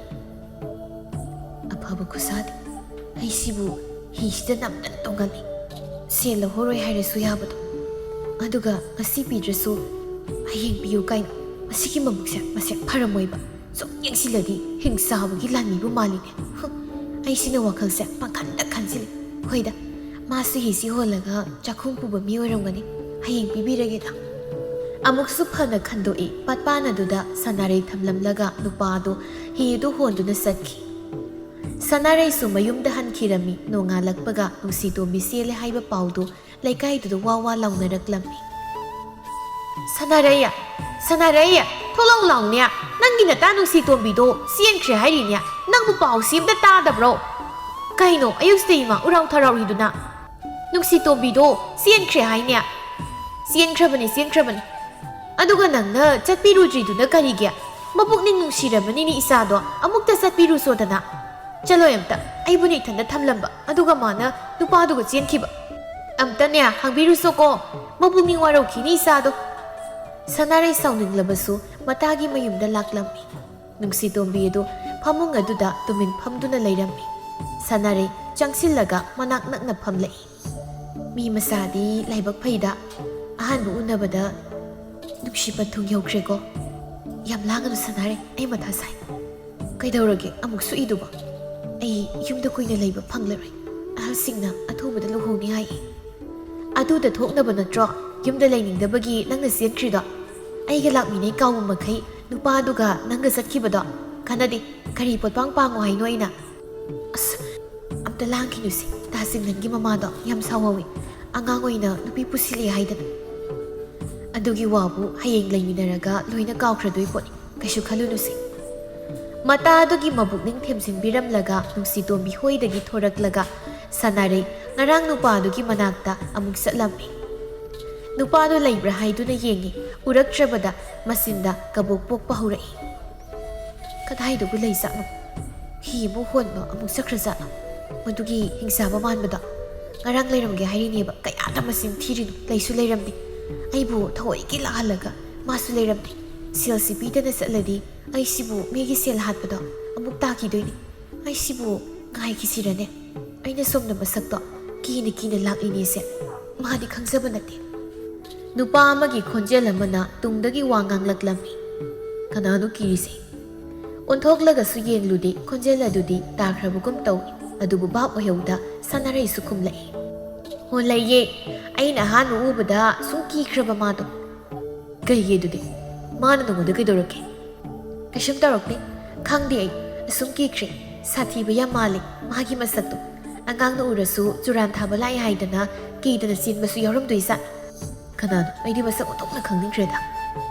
"ꯑꯐꯕ ꯈꯨꯁꯥꯗꯤ꯫ ꯑꯩꯁꯤꯕꯨ ꯍꯤꯁꯤꯗ ꯅꯝꯗꯅ ꯇꯣꯡꯍꯜꯂꯤ꯫ ꯁꯦꯜ ꯂꯧꯍꯧꯔꯣꯏ ꯍꯥꯏꯔꯁꯨ ꯌꯥꯕꯗꯣ꯫ ꯑꯗꯨꯒ ꯉꯁꯤ ꯄꯤꯗ꯭ꯔꯁꯨ ꯍꯌꯦꯡ ꯄꯤꯌꯨ ꯀꯥꯏꯅ꯫ ꯃꯁꯤꯒꯤ ꯃꯕꯨꯛꯁꯦ ꯃꯁꯦꯛ ꯐꯔꯝꯃꯣꯏꯕ꯫ ꯁꯨꯝ ꯌꯦꯡꯁꯤꯜꯂꯗꯤ ꯍꯤꯡ ꯆꯥꯕꯒꯤ ꯂꯥꯟꯃꯤꯕꯨ ꯃꯥꯜꯂꯤꯅꯦ꯫ ꯍꯨꯝ, ꯑꯩꯁꯤꯅ ꯋꯥꯈꯜꯁꯦ ꯄꯪꯈꯟꯗ ꯈꯟꯖꯤꯜꯂꯤ꯫ ꯍꯣꯏꯗ, ꯃꯥꯁꯨ ꯍꯤꯁꯤ ꯍꯣꯜꯂꯒ ꯆꯥꯛꯈꯨꯝ ꯄꯨꯕ ꯃꯤ ꯑꯣꯏꯔꯝꯒꯅꯤ꯫ ꯍꯌꯦꯡ ꯄꯤꯕꯤꯔꯒꯦꯗ꯫" ꯑꯃꯨꯛꯁꯨ ꯐꯅ ꯈꯟꯗꯣꯛꯏ꯫ ꯄꯥꯠꯄꯥꯟ ꯑꯗꯨꯗ ꯁꯅꯥꯔꯩ ꯊꯝꯂꯝꯂꯒ ꯅꯨꯄꯥ ꯑꯗꯨ ꯍꯤ ꯑꯗꯨ ꯍꯣꯟꯗꯨꯅ ꯆꯠꯈꯤ꯫ ꯁꯅꯥꯔꯩꯁꯨ ꯃꯌꯨꯝꯗ ꯍꯟꯈꯤꯔꯝꯃꯤ꯫ ꯅꯣꯡꯉꯥꯜꯂꯛꯄꯒ ꯅꯨꯡꯁꯤꯇꯣꯝꯕꯤ ꯆꯦꯜꯂꯦ ꯍꯥꯏꯕ ꯄꯥꯎꯗꯨ ꯂꯩꯀꯥꯏꯗꯨꯗ ꯋꯥ ꯋꯥ ꯂꯥꯎꯅꯔꯛꯂꯝꯃꯤ꯫ "ꯁꯅꯥꯔꯩ! ꯁꯅꯥꯔꯩ! ꯊꯣꯛꯂꯛꯎ ꯂꯥꯎꯅꯦ! ꯅꯪꯒꯤ ꯅꯇꯥ ꯅꯨꯡꯁꯤꯇꯣꯝꯕꯤꯗꯣ ꯆꯦꯟꯈ꯭ꯔꯦ ꯍꯥꯏꯔꯤꯅꯦ꯫ ꯅꯪꯕꯨ ꯄꯥꯎꯁꯤ ꯑꯝꯇ ꯇꯥꯗꯕ꯭ꯔꯣ? ꯀꯩꯅꯣ ꯑꯌꯨꯛꯁꯤꯗ ꯏꯃꯥ ꯎꯔꯥꯎ ꯊꯔꯥꯎꯔꯤꯗꯨꯅ? ꯅꯨꯡꯁꯤꯇꯣꯝꯕꯤꯗꯣ ꯆꯦꯟꯈ꯭ꯔꯦ ꯍꯥꯏꯅꯦ?" "ꯆꯦꯟꯈ꯭ꯔꯕꯅꯤ, ꯆꯦꯟꯈ꯭ꯔꯕꯅꯤ꯫ ꯑꯗꯨꯒ ꯅꯪꯅ ꯆꯠꯄꯤꯔꯨꯗ꯭ꯔꯤꯗꯨꯅ ꯀꯔꯤꯒꯤ? ꯃꯄꯨꯛꯅꯤꯡ ꯅꯨꯡꯁꯤꯔꯕꯅꯤꯅꯦ ꯏꯆꯥꯗꯣ, ꯑꯃꯨꯛꯇ ꯆꯠꯄꯤꯔꯨꯁꯣꯗꯅ꯫" "ꯆꯠꯂꯣꯏ ꯑꯝꯇ, ꯑꯩꯕꯨꯅ ꯏꯊꯟꯗ ꯊꯝꯂꯝꯕ, ꯑꯗꯨꯒ ꯃꯥꯅ ꯅꯨꯄꯥꯗꯨꯒ ꯆꯦꯟꯈꯤꯕ꯫ ꯑꯝꯇꯅꯦ ꯍꯪꯕꯤꯔꯨꯁꯣꯀꯣ, ꯃꯄꯨꯛꯅꯤꯡ ꯋꯥꯔꯧꯈꯤꯅꯤ ꯏꯆꯥꯗꯣ꯫" ꯁꯅꯥꯔꯩ ꯁꯥꯎꯅꯤꯡꯂꯕꯁꯨ ꯃꯇꯥꯒꯤ ꯃꯌꯨꯝꯗ ꯂꯥꯛꯂꯝꯃꯤ꯫ ꯅꯨꯡꯁꯤꯇꯣꯝꯕꯤ ꯑꯗꯨ ꯐꯃꯨꯡ ꯑꯗꯨꯗ ꯇꯨꯃꯤꯟ ꯐꯝꯗꯨꯅ ꯂꯩꯔꯝꯃꯤ꯫ ꯁꯥꯟꯅꯔꯩ ꯆꯪꯁꯤꯜꯂꯒ ꯃꯅꯥꯛ ꯅꯛꯅ ꯐꯝꯂꯛꯏ꯫ ꯃꯤ ꯃꯆꯥꯗꯤ ꯂꯥꯏꯕꯛ ꯐꯩꯗ꯫ ꯑꯍꯥꯟꯕ ꯎꯅꯕꯗ ꯅꯨꯡꯁꯤ ꯄꯟꯊꯨꯡ ꯌꯧꯈ꯭ꯔꯦꯀꯣ꯫ ꯌꯥꯝ ꯂꯥꯡꯒꯅꯨ ꯁꯥꯟꯅꯔꯩ, ꯑꯩ ꯃꯊꯥ ꯁꯥꯏ꯫ ꯀꯩꯗꯧꯔꯒꯦ ꯑꯃꯨꯛ ꯁꯨꯛꯏꯗꯨꯕꯣ? ꯑꯩ ꯌꯨꯝꯗ ꯀꯨꯏꯅ ꯂꯩꯕ ꯐꯪꯂꯔꯣꯏ꯫ ꯑꯍꯜꯁꯤꯡꯅ ꯑꯊꯨꯕꯗ ꯂꯨꯍꯣꯡꯅꯤ ꯍꯥꯏꯌꯦ꯫ ꯑꯗꯨꯗ ꯊꯣꯛꯅꯕ ꯅꯠꯇ꯭ꯔꯣ ꯌꯨꯝꯗ ꯂꯩꯅꯤꯡꯗꯕꯒꯤ ꯅꯪꯅ ꯆꯦꯟꯈ꯭ꯔꯤꯗꯣ? ꯑꯩꯒ ꯂꯥꯛꯃꯤꯟꯅꯩ ꯀꯥꯎꯕ ꯃꯈꯩ ꯅꯨꯄꯥꯗꯨꯒ ꯅꯪꯒ ꯆꯠꯈꯤꯕꯗꯣ ꯀꯥꯟꯅꯗꯦ꯫ ꯀꯔꯤ ꯄꯣꯠꯄꯥꯡ ꯄꯥꯡꯉꯣ ꯍꯥꯏꯅꯣ ꯑꯩꯅ? ꯑꯁ, ꯑꯝꯇ ꯂꯥꯡꯈꯤꯅꯨꯁꯦ꯫ ꯇꯥꯁꯤꯡꯅꯟꯒꯤ ꯃꯃꯥꯗꯣ ꯌꯥꯝ ꯁꯥꯎꯍꯧꯋꯤ꯫ ꯑꯉꯥꯡ ꯑꯣꯏꯅ ꯅꯨꯄꯤ ꯄꯨꯁꯤꯜꯂꯦ ꯍꯥꯏꯗꯅ꯫ ꯑꯗꯨꯒꯤ ꯋꯥꯕꯨ ꯍꯌꯦꯡ ꯂꯩꯃꯤꯟꯅꯔꯒ ꯂꯣꯏꯅ ꯀꯥꯎꯈ꯭ꯔꯗꯣꯏ ꯄꯣꯠꯅꯤ꯫ ꯀꯩꯁꯨ ꯈꯜꯂꯨꯅꯨꯁꯦ꯫ ꯃꯇꯥ ꯑꯗꯨꯒꯤ ꯃꯕꯨꯛꯅꯤꯡ ꯊꯦꯝꯖꯤꯟꯕꯤꯔꯝꯂꯒ ꯅꯨꯡꯁꯤꯇꯣꯝꯕꯤ ꯍꯣꯏꯗꯒꯤ ꯊꯣꯔꯛꯂꯒ ꯁꯥꯟꯅꯔꯩ ꯉꯔꯥꯡ ꯅꯨꯄꯥꯗꯨꯒꯤ ꯃꯅꯥꯛꯇ ꯑꯃꯨꯛ ꯆꯠꯂꯝꯃꯤ꯫ ꯅꯨꯄꯥꯗꯣ ꯂꯩꯕ꯭ꯔꯥ ꯍꯥꯏꯗꯨꯅ ꯌꯦꯡꯉꯤ꯫ ꯎꯔꯛꯇ꯭ꯔꯕꯗ ꯃꯆꯤꯟꯗ ꯀꯕꯣꯛ ꯄꯣꯛꯄ ꯍꯧꯔꯛꯏ꯫ ꯀꯗꯥꯏꯗꯕꯨ ꯂꯩꯖꯥꯠꯅꯣ? ꯍꯤ ꯑꯃꯨꯛ ꯍꯣꯟꯕ ꯑꯃꯨꯛ ꯆꯠꯈ꯭ꯔꯖꯥꯠꯂꯣ? ꯃꯗꯨꯒꯤ ꯍꯤꯡꯆꯥꯕ ꯃꯥꯟꯕꯗꯣ꯫ ꯉꯔꯥꯡ ꯂꯩꯔꯝꯒꯦ ꯍꯥꯏꯔꯤꯅꯦꯕ, ꯀꯌꯥꯗ ꯃꯁꯤꯡ ꯊꯤꯔꯤꯅꯣ? ꯂꯩꯁꯨ ꯂꯩꯔꯝꯗꯦ꯫ ꯑꯩꯕꯨ ꯊꯑꯣꯏꯒꯤ ꯂꯥꯛꯍꯜꯂꯒ ꯃꯥꯁꯨ ꯂꯩꯔꯝꯗꯦ꯫ ꯁꯦꯜꯁꯤ ꯄꯤꯗꯅ ꯆꯠꯂꯗꯤ ꯑꯩꯁꯤꯕꯨ ꯃꯤꯒꯤ ꯁꯦꯜ ꯍꯥꯠꯄꯗꯣ ꯑꯃꯨꯛ ꯇꯥꯈꯤꯗꯣꯏꯅꯤ꯫ ꯑꯩꯁꯤꯕꯨ ꯉꯥꯏꯈꯤꯁꯤꯔꯅꯦ? ꯑꯩꯅ ꯁꯣꯝꯗ ꯃꯁꯛꯇꯣ ꯀꯤꯅ ꯀꯤꯅ ꯂꯥꯛꯂꯤꯅꯦꯁꯦ ꯃꯥꯗꯤ ꯈꯪꯖꯕ ꯅꯠꯇꯦ꯫ ꯅꯨꯄꯥ ꯑꯃꯒꯤ ꯈꯣꯟꯖꯦꯜ ꯑꯃꯅ ꯇꯨꯡꯗꯒꯤ ꯋꯥ ꯉꯥꯡꯂꯛꯂꯝꯃꯤ꯫ ꯀꯅꯥꯅꯣ ꯀꯤꯔꯤꯁꯦ? ꯑꯣꯟꯊꯣꯛꯂꯒꯁꯨ ꯌꯦꯡꯂꯨꯗꯦ, ꯈꯣꯟꯖꯦꯜ ꯑꯗꯨꯗꯤ ꯇꯥꯈ꯭ꯔꯕꯒꯨꯝ ꯇꯧꯏ꯫ ꯑꯗꯨꯕꯨ ꯚꯥꯞ ꯑꯣꯏꯍꯧꯗ ꯁꯥꯟꯅꯔꯩꯁꯨ ꯈꯨꯝꯂꯛꯏ꯫ "ꯑꯣ, ꯂꯩꯌꯦ꯫ ꯑꯩꯅ ꯑꯍꯥꯟꯕ ꯎꯕꯗ ꯁꯨꯝ ꯀꯤꯈ꯭ꯔꯕ ꯃꯥꯗꯣ꯫" "ꯀꯩꯒꯤ ꯑꯗꯨꯗꯤ? ꯃꯥꯅ ꯅꯉꯣꯟꯗ ꯀꯩꯗꯧꯔꯛꯀꯦ?" "ꯀꯩꯁꯨꯝ ꯇꯧꯔꯛꯇꯦ꯫ ꯈꯪꯗꯦ ꯑꯩ꯫ ꯑꯁꯨꯝ ꯀꯤꯈ꯭ꯔꯦ꯫ ꯁꯥꯊꯤꯕ ꯌꯥꯝ ꯃꯥꯜꯂꯦ ꯃꯥꯒꯤ ꯃꯁꯛꯇꯣ꯫ ꯑꯉꯥꯡꯅ ꯎꯔꯁꯨ ꯆꯨꯔꯥꯟ ꯊꯥꯕ ꯂꯥꯛꯑꯦ ꯍꯥꯏꯗꯅ ꯀꯤꯗꯅ ꯆꯦꯟꯕꯁꯨ ꯌꯥꯎꯔꯝꯗꯣꯏꯖꯥꯠꯅꯤ꯫" "ꯀꯅꯥꯅꯣ? ꯑꯩꯗꯤ ꯃꯁꯛ ꯑꯣꯟꯊꯣꯛꯅ ꯈꯪꯅꯤꯡꯈ꯭ꯔꯦꯗ꯫"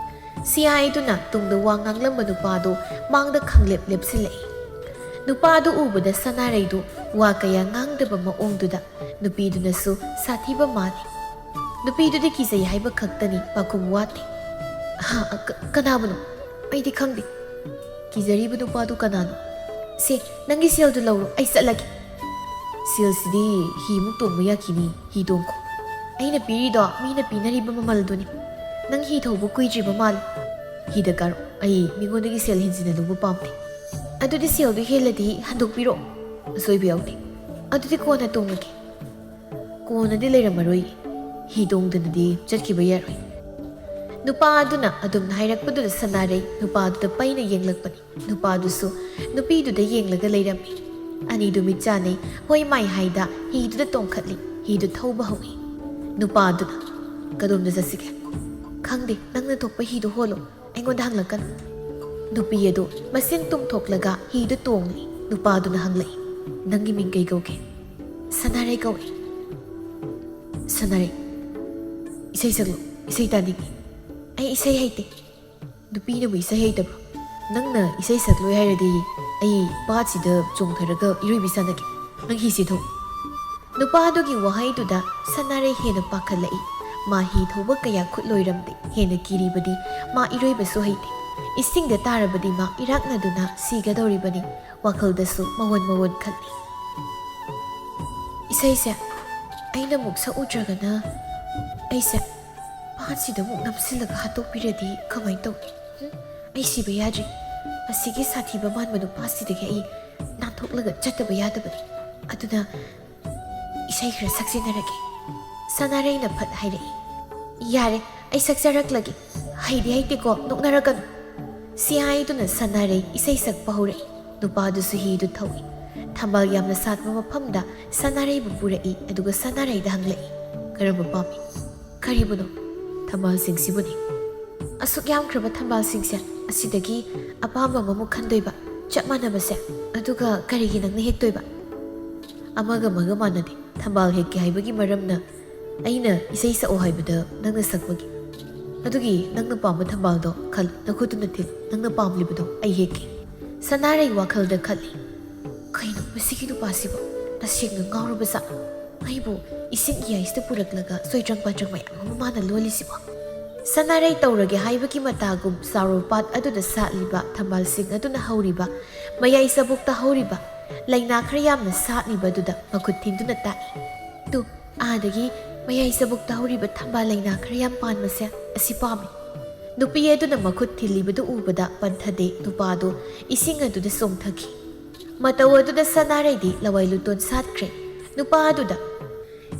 ꯁꯤ ꯍꯥꯏꯗꯨꯅ ꯇꯨꯡꯗ ꯋꯥ ꯉꯥꯡꯂꯝꯕ ꯅꯨꯄꯥꯗꯨ ꯃꯥꯡꯗ ꯈꯪꯂꯦꯞ ꯂꯦꯞꯁꯤꯜꯂꯛꯏ꯫ ꯅꯨꯄꯥꯗꯨ ꯎꯕꯗ ꯁꯅꯥꯔꯩꯗꯨ ꯋꯥ ꯀꯌꯥ ꯉꯥꯡꯗꯕ ꯃꯑꯣꯡꯗꯨꯗ ꯅꯨꯄꯤꯗꯨꯅꯁꯨ ꯁꯥꯊꯤꯕ ꯃꯥꯜꯂꯤ꯫ ꯅꯨꯄꯤꯗꯨꯗꯤ ꯀꯤꯖꯩ ꯍꯥꯏꯕ ꯈꯛꯇꯅꯤ, ꯄꯥꯈꯨꯝ ꯋꯥꯠꯇꯦ꯫ "ꯍꯥ, ꯀ-, ꯀꯅꯥꯕꯨꯅꯣ? ꯑꯩꯗꯤ ꯈꯪꯗꯦ꯫" "ꯀꯤꯖꯔꯤꯕ ꯅꯨꯄꯥꯗꯨ ꯀꯅꯥꯅꯣ? ꯁꯦ, ꯅꯪꯒꯤ ꯁꯦꯜꯗꯨ ꯂꯧꯔꯣ, ꯑꯩ ꯆꯠꯂꯒꯦ꯫" "ꯁꯦꯜꯁꯤꯗꯤ ꯍꯤꯃꯨꯛ ꯇꯣꯡꯕ ꯌꯥꯈꯤꯅꯤ, ꯍꯤ ꯇꯣꯡꯈꯣ꯫" "ꯑꯩꯅ ꯄꯤꯔꯤꯗꯣ ꯃꯤꯅ ꯄꯤꯅꯔꯤꯕ ꯃꯃꯜꯗꯨꯅꯤ꯫ ꯅꯪ ꯍꯤ ꯊꯧꯕ ꯀꯨꯏꯗ꯭ꯔꯤꯕ ꯃꯥꯜꯂꯤ꯫" ꯍꯤꯗ ꯀꯥꯔꯣ꯫ ꯑꯩ ꯃꯤꯉꯣꯟꯗꯒꯤ ꯁꯦꯜ ꯍꯦꯟꯖꯤꯟꯅ ꯂꯧꯕ ꯄꯥꯝꯗꯦ꯫ ꯑꯗꯨꯗꯤ ꯁꯦꯜꯗꯨ ꯍꯦꯜꯂꯗꯤ ꯍꯟꯗꯣꯛꯄꯤꯔꯣ꯫ ꯑꯁꯣꯏꯕ ꯌꯥꯎꯗꯦ꯫ ꯑꯗꯨꯗꯤ ꯀꯣꯟꯅ ꯇꯣꯡꯂꯒꯦ꯫ ꯀꯣꯟꯅꯗꯤ ꯂꯩꯔꯝꯃꯔꯣꯏ꯫ ꯍꯤ ꯇꯣꯡꯗꯅꯗꯤ ꯆꯠꯈꯤꯕ ꯌꯥꯔꯣꯏ꯫ ꯅꯨꯄꯥ ꯑꯗꯨꯅ ꯑꯗꯨꯝꯅ ꯍꯥꯏꯔꯛꯄꯗꯨꯗ ꯁꯅꯥꯔꯩ ꯅꯨꯄꯥꯗꯨꯗ ꯄꯩꯅ ꯌꯦꯡꯂꯛꯄꯅꯤ꯫ ꯅꯨꯄꯥꯗꯨꯁꯨ ꯅꯨꯄꯤꯗꯨꯗ ꯌꯦꯡꯂꯒ ꯂꯩꯔꯝꯃꯤ꯫ ꯑꯅꯤꯗꯨ ꯃꯤꯠ ꯆꯥꯅꯩ꯫ ꯍꯣꯏ ꯃꯥꯏ ꯍꯥꯏꯗ ꯍꯤꯗꯨꯗ ꯇꯣꯡꯈꯠꯂꯤ꯫ ꯍꯤꯗꯨ ꯊꯧꯕ ꯍꯧꯏ꯫ ꯅꯨꯄꯥꯗꯨꯅ, "ꯀꯗꯣꯝꯗ ꯆꯠꯁꯤꯒꯦ?" "ꯈꯪꯗꯦ, ꯅꯪꯅ ꯊꯣꯛꯄ ꯍꯤꯗꯨ ꯍꯣꯜꯂꯣ꯫ ꯑꯩꯉꯣꯟꯗ ꯍꯪꯂꯛꯀꯅꯨ꯫" ꯅꯨꯄꯤ ꯑꯗꯨ ꯃꯆꯤꯟ ꯇꯨꯝꯊꯣꯛꯂꯒ ꯍꯤꯗꯨ ꯇꯣꯡꯂꯤ꯫ ꯅꯨꯄꯥꯗꯨꯅ ꯍꯪꯂꯛꯏ, "ꯅꯪꯒꯤ ꯃꯤꯡ ꯀꯩ ꯀꯧꯒꯦ?" "ꯁꯅꯥꯔꯩ ꯀꯧꯏ꯫" "ꯁꯅꯥꯔꯩ, ꯏꯁꯩ ꯁꯛꯂꯣ꯫ ꯏꯁꯩ ꯇꯥꯅꯤꯡꯏ꯫" "ꯑꯩ ꯏꯁꯩ ꯍꯩꯇꯦ꯫" "ꯅꯨꯄꯤꯅꯕꯨ ꯏꯁꯩ ꯍꯩꯇꯕ꯭ꯔꯣ? ꯅꯪꯅ ꯏꯁꯩ ꯁꯛꯂꯣꯏ ꯍꯥꯏꯔꯗꯤ ꯑꯩ ꯄꯥꯠꯁꯤꯗ ꯆꯣꯡꯊꯔꯒ ꯏꯔꯣꯏꯕꯤ ꯁꯥꯟꯅꯒꯦ꯫ ꯅꯪ ꯍꯤꯁꯤ ꯊꯧ꯫" ꯅꯨꯄꯥꯗꯨꯒꯤ ꯋꯥꯍꯩꯗꯨꯗ ꯁꯅꯥꯔꯩ ꯍꯦꯟꯅ ꯄꯥꯈꯠꯂꯛꯏ꯫ ꯃꯥ ꯍꯤ ꯊꯧꯕ ꯀꯌꯥ ꯈꯨꯠ ꯂꯣꯏꯔꯝꯗꯦ꯫ ꯍꯦꯟꯅ ꯀꯤꯔꯤꯕꯗꯤ ꯃꯥ ꯏꯔꯣꯏꯕꯁꯨ ꯍꯩꯇꯦ꯫ ꯏꯁꯤꯡꯗ ꯇꯥꯔꯕꯗꯤ ꯃꯥ ꯏꯔꯥꯛꯅꯗꯨꯅ ꯁꯤꯒꯗꯧꯔꯤꯕꯅꯤ꯫ ꯋꯥꯈꯜꯗꯁꯨ ꯃꯋꯣꯟ ꯃꯋꯣꯟ ꯈꯜꯂꯤ꯫ "ꯏꯁꯩꯁꯦ ꯑꯩꯅ ꯑꯃꯨꯛ ꯁꯛꯎꯗ꯭ꯔꯒꯅ ꯑꯩꯁꯦ ꯄꯥꯠꯁꯤꯗ ꯑꯃꯨꯛ ꯅꯝꯁꯤꯜꯂꯒ ꯍꯥꯠꯇꯣꯛꯄꯤꯔꯗꯤ ꯀꯃꯥꯏꯅ ꯇꯧꯅꯤ? ꯍꯨꯝ? ꯑꯩ ꯁꯤꯕ ꯌꯥꯗ꯭ꯔꯤ꯫ ꯑꯁꯤꯒꯤ ꯁꯥꯊꯤꯕ ꯃꯥꯟꯕ ꯅꯨꯄꯥꯁꯤꯗꯒꯤ ꯑꯩ ꯅꯥꯟꯊꯣꯛꯂꯒ ꯆꯠꯇꯕ ꯌꯥꯗꯕꯅꯤ꯫ ꯑꯗꯨꯅ ꯏꯁꯩ ꯈꯔ ꯁꯛꯆꯤꯟꯅꯔꯒꯦ꯫" ꯁꯅꯥꯔꯩꯅ ꯐꯠ ꯍꯥꯏꯔꯛꯏ, "ꯌꯥꯔꯦ, ꯑꯩ ꯁꯛꯆꯔꯛꯂꯒꯦ꯫ ꯍꯩꯗꯤ ꯍꯩꯇꯦꯀꯣ, ꯅꯣꯛꯅꯔꯛꯀꯅꯨ꯫" ꯁꯤ ꯍꯥꯏꯗꯨꯅ ꯁꯅꯥꯔꯩ ꯏꯁꯩ ꯁꯛꯄ ꯍꯧꯔꯛꯏ꯫ ꯅꯨꯄꯥꯗꯨꯁꯨ ꯍꯤꯗꯨ ꯊꯧꯏ꯫ ꯊꯝꯕꯥꯜ ꯌꯥꯝꯅ ꯁꯥꯠꯄ ꯃꯐꯝꯗ ꯁꯅꯥꯔꯩꯕꯨ ꯄꯨꯔꯛꯏ, ꯑꯗꯨꯒ ꯁꯅꯥꯔꯩꯗ ꯍꯪꯂꯛꯏ, "ꯀꯔꯝꯕ ꯄꯥꯝꯃꯤ?" "ꯀꯔꯤꯕꯨꯅꯣ?" "ꯊꯝꯕꯥꯜꯁꯤꯡꯁꯤꯕꯨꯅꯤ꯫" "ꯑꯁꯨꯛ ꯌꯥꯝꯈ꯭ꯔꯕ ꯊꯝꯕꯥꯜꯁꯤꯡꯁꯦ, ꯑꯁꯤꯗꯒꯤ ꯑꯄꯥꯝꯕ ꯑꯃꯃꯨꯛ ꯈꯟꯗꯣꯏꯕ, ꯆꯞ ꯃꯥꯟꯅꯕꯁꯦ? ꯑꯗꯨꯒ ꯀꯔꯤꯒꯤ ꯅꯪꯅ ꯍꯦꯛꯇꯣꯏꯕ?" "ꯑꯃꯒ ꯑꯃꯒ ꯃꯥꯟꯅꯗꯦ꯫ ꯊꯝꯕꯥꯜ ꯍꯦꯛꯀꯦ ꯍꯥꯏꯕꯒꯤ ꯃꯔꯝꯅ ꯑꯩꯅ ꯏꯁꯩ ꯁꯛꯑꯣ ꯍꯥꯏꯕꯗ ꯅꯪꯅ ꯁꯛꯄꯒꯤ꯫ ꯑꯗꯨꯒꯤ ꯅꯪꯅ ꯄꯥꯝꯕ ꯊꯝꯕꯥꯜꯗꯣ ꯈꯜꯂꯨ, ꯅꯈꯨꯠꯇꯨꯅ ꯊꯤꯜꯂꯨ, ꯅꯪꯅ ꯄꯥꯝꯂꯤꯕꯗꯣ ꯑꯩ ꯍꯦꯛꯀꯦ꯫" ꯁꯅꯥꯔꯩ ꯋꯥꯈꯜꯗ ꯈꯜꯂꯤ, "ꯀꯩꯅꯣ ꯃꯁꯤꯒꯤ ꯅꯨꯄꯥꯁꯤꯕꯣ? ꯇꯁꯦꯡꯅ ꯉꯥꯎꯔꯕ ꯖꯥꯠꯂꯣ? ꯑꯩꯕꯨ ꯏꯁꯤꯡ ꯏꯌꯥꯏꯁꯤꯗ ꯄꯨꯔꯛꯂꯒ ꯆꯣꯏꯗ꯭ꯔꯪ ꯄꯥꯗ꯭ꯔꯪ ꯃꯌꯥꯝ ꯑꯃ ꯃꯥꯅ ꯂꯣꯜꯂꯤꯁꯤꯕꯣ?" ꯁꯅꯥꯔꯩ ꯇꯧꯔꯒꯦ ꯍꯥꯏꯕꯒꯤ ꯃꯇꯥꯒꯨꯝ ꯆꯥꯔꯣ ꯄꯥꯠ ꯑꯗꯨꯗ ꯁꯥꯠꯂꯤꯕ ꯊꯝꯕꯥꯜꯁꯤꯡ ꯑꯗꯨꯅ ꯍꯧꯔꯤꯕ, ꯃꯌꯥꯏ ꯆꯕꯨꯛꯇ ꯍꯧꯔꯤꯕ ꯂꯩꯅꯥ ꯈꯔ ꯌꯥꯝꯅ ꯁꯥꯠꯂꯤꯕ ꯑꯗꯨꯗ ꯃꯈꯨꯠ ꯊꯤꯟꯗꯨꯅ ꯇꯥꯛꯏ꯫ "ꯇꯨ, ꯑꯥꯗꯒꯤ ꯃꯌꯥꯏ ꯆꯕꯨꯛꯇ ꯍꯧꯔꯤꯕ ꯊꯝꯕꯥꯜ ꯂꯩꯅꯥ ꯈꯔ ꯌꯥꯝ ꯄꯥꯟꯕꯁꯦ ꯑꯁꯤ ꯄꯥꯝꯃꯤ꯫ ꯅꯨꯄꯤ ꯑꯗꯨꯅ ꯃꯈꯨꯠ ꯊꯤꯜꯂꯤꯕꯗꯨ ꯎꯕꯗ ꯄꯟꯊꯗꯦ, ꯅꯨꯄꯥꯗꯨ ꯏꯁꯤꯡ ꯑꯗꯨꯗ ꯆꯣꯡꯊꯈꯤ꯫ ꯃꯇꯧ ꯑꯗꯨꯗ ꯁꯅꯥꯔꯩꯗꯤ ꯂꯋꯥꯏ ꯂꯨꯇꯣꯟ ꯁꯥꯠꯈ꯭ꯔꯦ꯫ ꯅꯨꯄꯥ ꯑꯗꯨꯗ,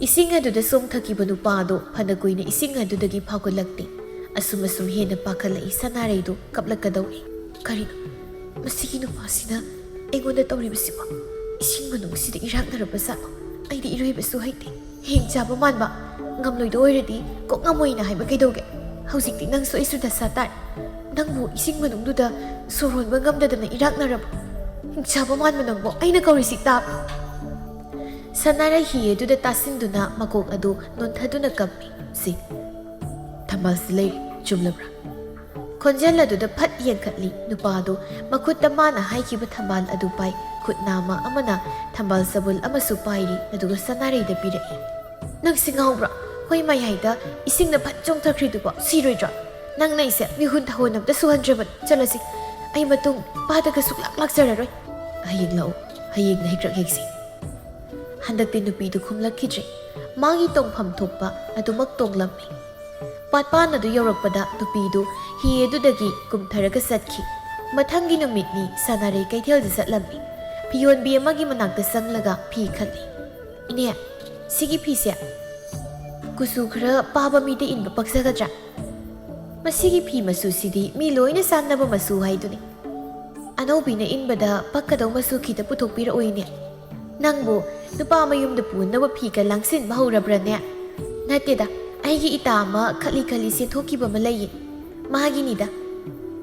ꯏꯁꯤꯡ ꯑꯗꯨꯗ ꯆꯣꯡꯊꯈꯤꯕ ꯅꯨꯄꯥꯗꯨ ꯐꯅ ꯀꯨꯏꯅ ꯏꯁꯤꯡ ꯑꯗꯨꯗꯒꯤ ꯐꯥꯎꯒꯠꯂꯛꯇꯦ꯫ ꯑꯁꯨꯝ ꯑꯁꯨꯝ ꯍꯦꯟꯅ ꯄꯥꯈꯠꯂꯛꯏ ꯁꯅꯥꯔꯩꯗꯨ ꯀꯞꯂꯛꯀꯗꯧꯔꯦ꯫ "ꯀꯔꯤꯅꯣ? ꯃꯁꯤꯒꯤ ꯅꯨꯄꯥꯁꯤꯅ ꯑꯩꯉꯣꯟꯗ ꯇꯧꯔꯤꯕꯁꯤꯕꯣ? ꯏꯁꯤꯡ ꯃꯅꯨꯡꯁꯤꯗ ꯏꯔꯥꯛꯅꯔꯕ ꯖꯥꯠꯂꯣ? ꯑꯩꯗꯤ ꯏꯔꯣꯏꯕꯁꯨ ꯍꯩꯇꯦ꯫ ꯍꯤꯡ ꯆꯥꯕ ꯃꯥꯟꯕ꯫ ꯉꯝꯂꯣꯏꯗꯣ ꯑꯣꯏꯔꯗꯤ ꯀꯣꯛ ꯉꯝꯃꯣꯏꯅ ꯍꯥꯏꯕ ꯀꯩꯗꯧꯒꯦ? ꯍꯧꯖꯤꯛꯇꯤ ꯅꯪꯁꯨ ꯑꯩꯁꯨ ꯗꯁꯥ ꯇꯥꯔꯦ꯫ ꯅꯪꯕꯨ ꯏꯁꯤꯡ ꯃꯅꯨꯡꯗꯨꯗ ꯁꯣꯔ ꯍꯣꯟꯕ ꯉꯝꯗꯗꯅ ꯏꯔꯥꯛꯅꯔꯕ? ꯍꯤꯡ ꯆꯥꯕ ꯃꯥꯟꯕ ꯅꯪꯕꯨ ꯑꯩꯅ ꯀꯧꯔꯤꯁꯤ ꯇꯥꯕ꯭ꯔꯥ?" ꯁꯅꯥꯔꯩ ꯍꯤ ꯑꯗꯨꯗ ꯇꯥꯁꯤꯟꯗꯨꯅ ꯃꯀꯣꯛ ꯑꯗꯨ ꯅꯣꯟꯊꯗꯨꯅ ꯀꯞꯄꯤ꯫ "ꯁꯤ ꯊꯝꯕꯥꯜꯁꯤ ꯂꯩꯔꯦ, ꯆꯨꯝꯂꯕ꯭ꯔꯥ?" ꯈꯣꯟꯖꯦꯜ ꯑꯗꯨꯗ ꯐꯠ ꯌꯦꯡꯈꯠꯂꯤ꯫ ꯅꯨꯄꯥꯗꯨ ꯃꯈꯨꯠꯇ ꯃꯥꯅ ꯍꯥꯏꯈꯤꯕ ꯊꯝꯕꯥꯜ ꯑꯗꯨ ꯄꯥꯏ꯫ ꯈꯨꯠ ꯅꯥꯝꯃ ꯑꯃꯅ ꯊꯝꯕꯥꯜ ꯆꯕꯨꯜ ꯑꯃꯁꯨ ꯄꯥꯏꯔꯤ, ꯑꯗꯨꯒ ꯁꯅꯥꯔꯩꯗ ꯄꯤꯔꯛꯏ꯫ "ꯅꯪꯁꯤ ꯉꯥꯎꯕ꯭ꯔꯥ? ꯍꯣꯏ ꯃꯌꯥꯏꯗ ꯏꯁꯤꯡꯅ ꯐꯠ ꯆꯣꯡꯊꯈ꯭ꯔꯤꯗꯨꯕꯣ ꯁꯤꯔꯣꯏꯗ꯭ꯔꯣ? ꯅꯪꯅ ꯑꯩꯁꯦ ꯃꯤꯍꯨꯟ ꯊꯥꯍꯨꯟ ꯑꯝꯇ ꯁꯨꯍꯟꯗ꯭ꯔꯕꯅꯤ꯫ ꯆꯠꯂꯁꯤ꯫ ꯑꯩ ꯃꯇꯨꯡ ꯄꯥꯗꯒ ꯁꯨꯛꯂꯥꯛ ꯂꯥꯛꯆꯔꯔꯣꯏ꯫ ꯍꯌꯦꯡ ꯂꯥꯛꯑꯣ, ꯍꯌꯦꯡꯅ ꯍꯦꯛꯇ ꯍꯦꯛꯁꯤ꯫" ꯍꯟꯗꯛꯇꯤ ꯅꯨꯄꯤꯗꯨ ꯈꯨꯝꯂꯛꯈꯤꯗ꯭ꯔꯦ꯫ ꯃꯥꯒꯤ ꯇꯣꯡꯐꯝ ꯊꯣꯛꯄ ꯑꯗꯨꯃꯛ ꯇꯣꯡꯂꯝꯃꯤ꯫ ꯄꯥꯠꯄꯥꯟ ꯑꯗꯨ ꯌꯧꯔꯛꯄꯗ ꯅꯨꯄꯤꯗꯨ ꯍꯤ ꯑꯗꯨꯗꯒꯤ ꯀꯨꯝꯊꯔꯒ ꯆꯠꯈꯤ꯫ ꯃꯊꯪꯒꯤ ꯅꯨꯃꯤꯠꯅꯤ ꯁꯅꯥꯔꯩ ꯀꯩꯊꯦꯜꯗ ꯆꯠꯂꯝꯃꯤ꯫ ꯐꯤꯌꯣꯟꯕꯤ ꯑꯃꯒꯤ ꯃꯅꯥꯛꯇ ꯆꯪꯂꯒ ꯐꯤ ꯈꯜꯂꯤ꯫ "ꯏꯅꯦ, ꯁꯤꯒꯤ ꯐꯤꯁꯦ ꯀꯨꯆꯨ ꯈꯔ ꯄꯥꯕ ꯃꯤꯗ ꯏꯟꯕ ꯄꯛꯆꯒꯗ꯭ꯔꯥ? ꯃꯁꯤꯒꯤ ꯐꯤ ꯃꯆꯨꯁꯤꯗꯤ ꯃꯤ ꯂꯣꯏꯅ ꯆꯥꯟꯅꯕ ꯃꯆꯨ ꯍꯥꯏꯗꯨꯅꯤ꯫ ꯑꯅꯧꯕꯤꯅ ꯏꯟꯕꯗ ꯄꯛꯀꯗꯧ ꯃꯆꯨ ꯈꯤꯇ ꯄꯨꯊꯣꯛꯄꯤꯔꯛꯑꯣ ꯏꯅꯦ꯫ ꯅꯪꯕꯨ ꯅꯨꯄꯥ ꯃꯌꯨꯝꯗ ꯄꯨꯅꯕ ꯐꯤꯒ ꯂꯥꯡꯁꯤꯟꯕ ꯍꯧꯔꯕ꯭ꯔꯅꯦ?" "ꯅꯠꯇꯦꯗ, ꯑꯩꯒꯤ ꯏꯇꯥ ꯑꯃ ꯈꯠꯂꯤ ꯈꯠꯂꯤ ꯆꯦꯟꯊꯣꯛꯈꯤꯕ ꯑꯃ ꯂꯩꯌꯦ, ꯃꯥꯒꯤꯅꯤꯗ꯫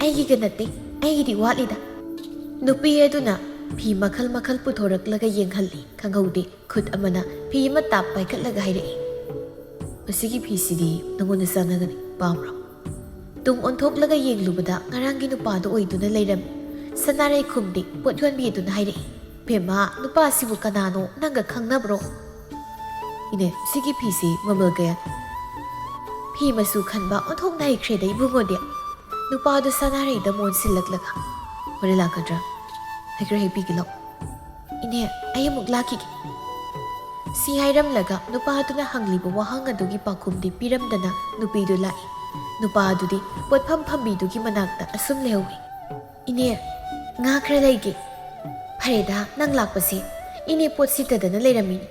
ꯑꯩꯒꯤꯒ ꯅꯠꯇꯦ, ꯑꯩꯒꯤꯗꯤ ꯋꯥꯠꯂꯤꯗ꯫" ꯅꯨꯄꯤ ꯑꯗꯨꯅ ꯐꯤ ꯃꯈꯜ ꯃꯈꯜ ꯄꯨꯊꯣꯔꯛꯂꯒ ꯌꯦꯡꯍꯜꯂꯤ꯫ ꯈꯪꯍꯧꯗꯦ ꯈꯨꯠ ꯑꯃꯅ ꯐꯤ ꯑꯃ ꯇꯥꯞ ꯄꯥꯏꯈꯠꯂꯒ ꯍꯥꯏꯔꯛꯏ, "ꯃꯁꯤꯒꯤ ꯐꯤꯁꯤꯗꯤ ꯅꯉꯣꯟꯗ ꯆꯥꯟꯅꯒꯅꯤ, ꯄꯥꯝꯕ꯭ꯔꯣ?" ꯇꯨꯡ ꯑꯣꯟꯊꯣꯛꯂꯒ ꯌꯦꯡꯂꯨꯕꯗ ꯉꯔꯥꯡꯒꯤ ꯅꯨꯄꯥꯗꯨ ꯑꯣꯏꯗꯨꯅ ꯂꯩꯔꯝꯃꯤ꯫ ꯁꯅꯥꯔꯩ ꯈꯨꯝꯗꯦ꯫ ꯄꯣꯠ ꯌꯣꯟꯕꯤ ꯑꯗꯨꯅ ꯍꯥꯏꯔꯛꯏ, "ꯕꯦꯝꯃ, ꯅꯨꯄꯥꯁꯤꯕꯨ ꯀꯅꯥꯅꯣ? ꯅꯪꯒ ꯈꯪꯅꯕ꯭ꯔꯣ?" "ꯏꯅꯦ, ꯁꯤꯒꯤ ꯐꯤꯁꯤ ꯃꯃꯜ ꯀꯌꯥ?" ꯐꯤ ꯃꯆꯨ ꯈꯟꯕ ꯑꯣꯟꯊꯣꯛ ꯅꯥꯏꯈ꯭ꯔꯦꯗ ꯏꯕꯨꯡꯉꯣꯗꯤ꯫ ꯅꯨꯄꯥꯗꯨ ꯁꯅꯥꯔꯩꯗ ꯃꯣꯟꯁꯤꯜꯂꯛꯂꯒ, "ꯍꯣꯔꯦꯟ ꯂꯥꯛꯀꯗ꯭ꯔꯥ? ꯑꯩ ꯈꯔ ꯍꯦꯛ ꯄꯤꯒꯦ ꯂꯥꯎ꯫" "ꯏꯅꯦ, ꯑꯩ ꯑꯃꯨꯛ ꯂꯥꯛꯈꯤꯒꯦ꯫" ꯁꯤ ꯍꯥꯏꯔꯝꯂꯒ ꯅꯨꯄꯥꯗꯨꯅ ꯍꯪꯂꯤꯕ ꯋꯥꯍꯪ ꯑꯗꯨꯒꯤ ꯄꯥꯎꯈꯨꯝꯗꯤ ꯄꯤꯔꯝꯗꯅ ꯅꯨꯄꯤꯗꯨ ꯂꯥꯛꯏ꯫ ꯅꯨꯄꯥ ꯑꯗꯨꯗꯤ ꯄꯣꯠꯐꯝ ꯐꯝꯕꯤꯗꯨꯒꯤ ꯃꯅꯥꯛꯇ ꯑꯁꯨꯝ ꯂꯩꯍꯧꯏ꯫ "ꯏꯅꯦ, ꯉꯥ ꯈꯔ ꯂꯩꯒꯦ꯫" "ꯐꯔꯦꯗ, ꯅꯪ ꯂꯥꯛꯄꯁꯦ꯫ ꯏꯅꯦ ꯄꯣꯠ ꯁꯤꯠꯇꯗꯅ ꯂꯩꯔꯝꯃꯤꯅꯦ꯫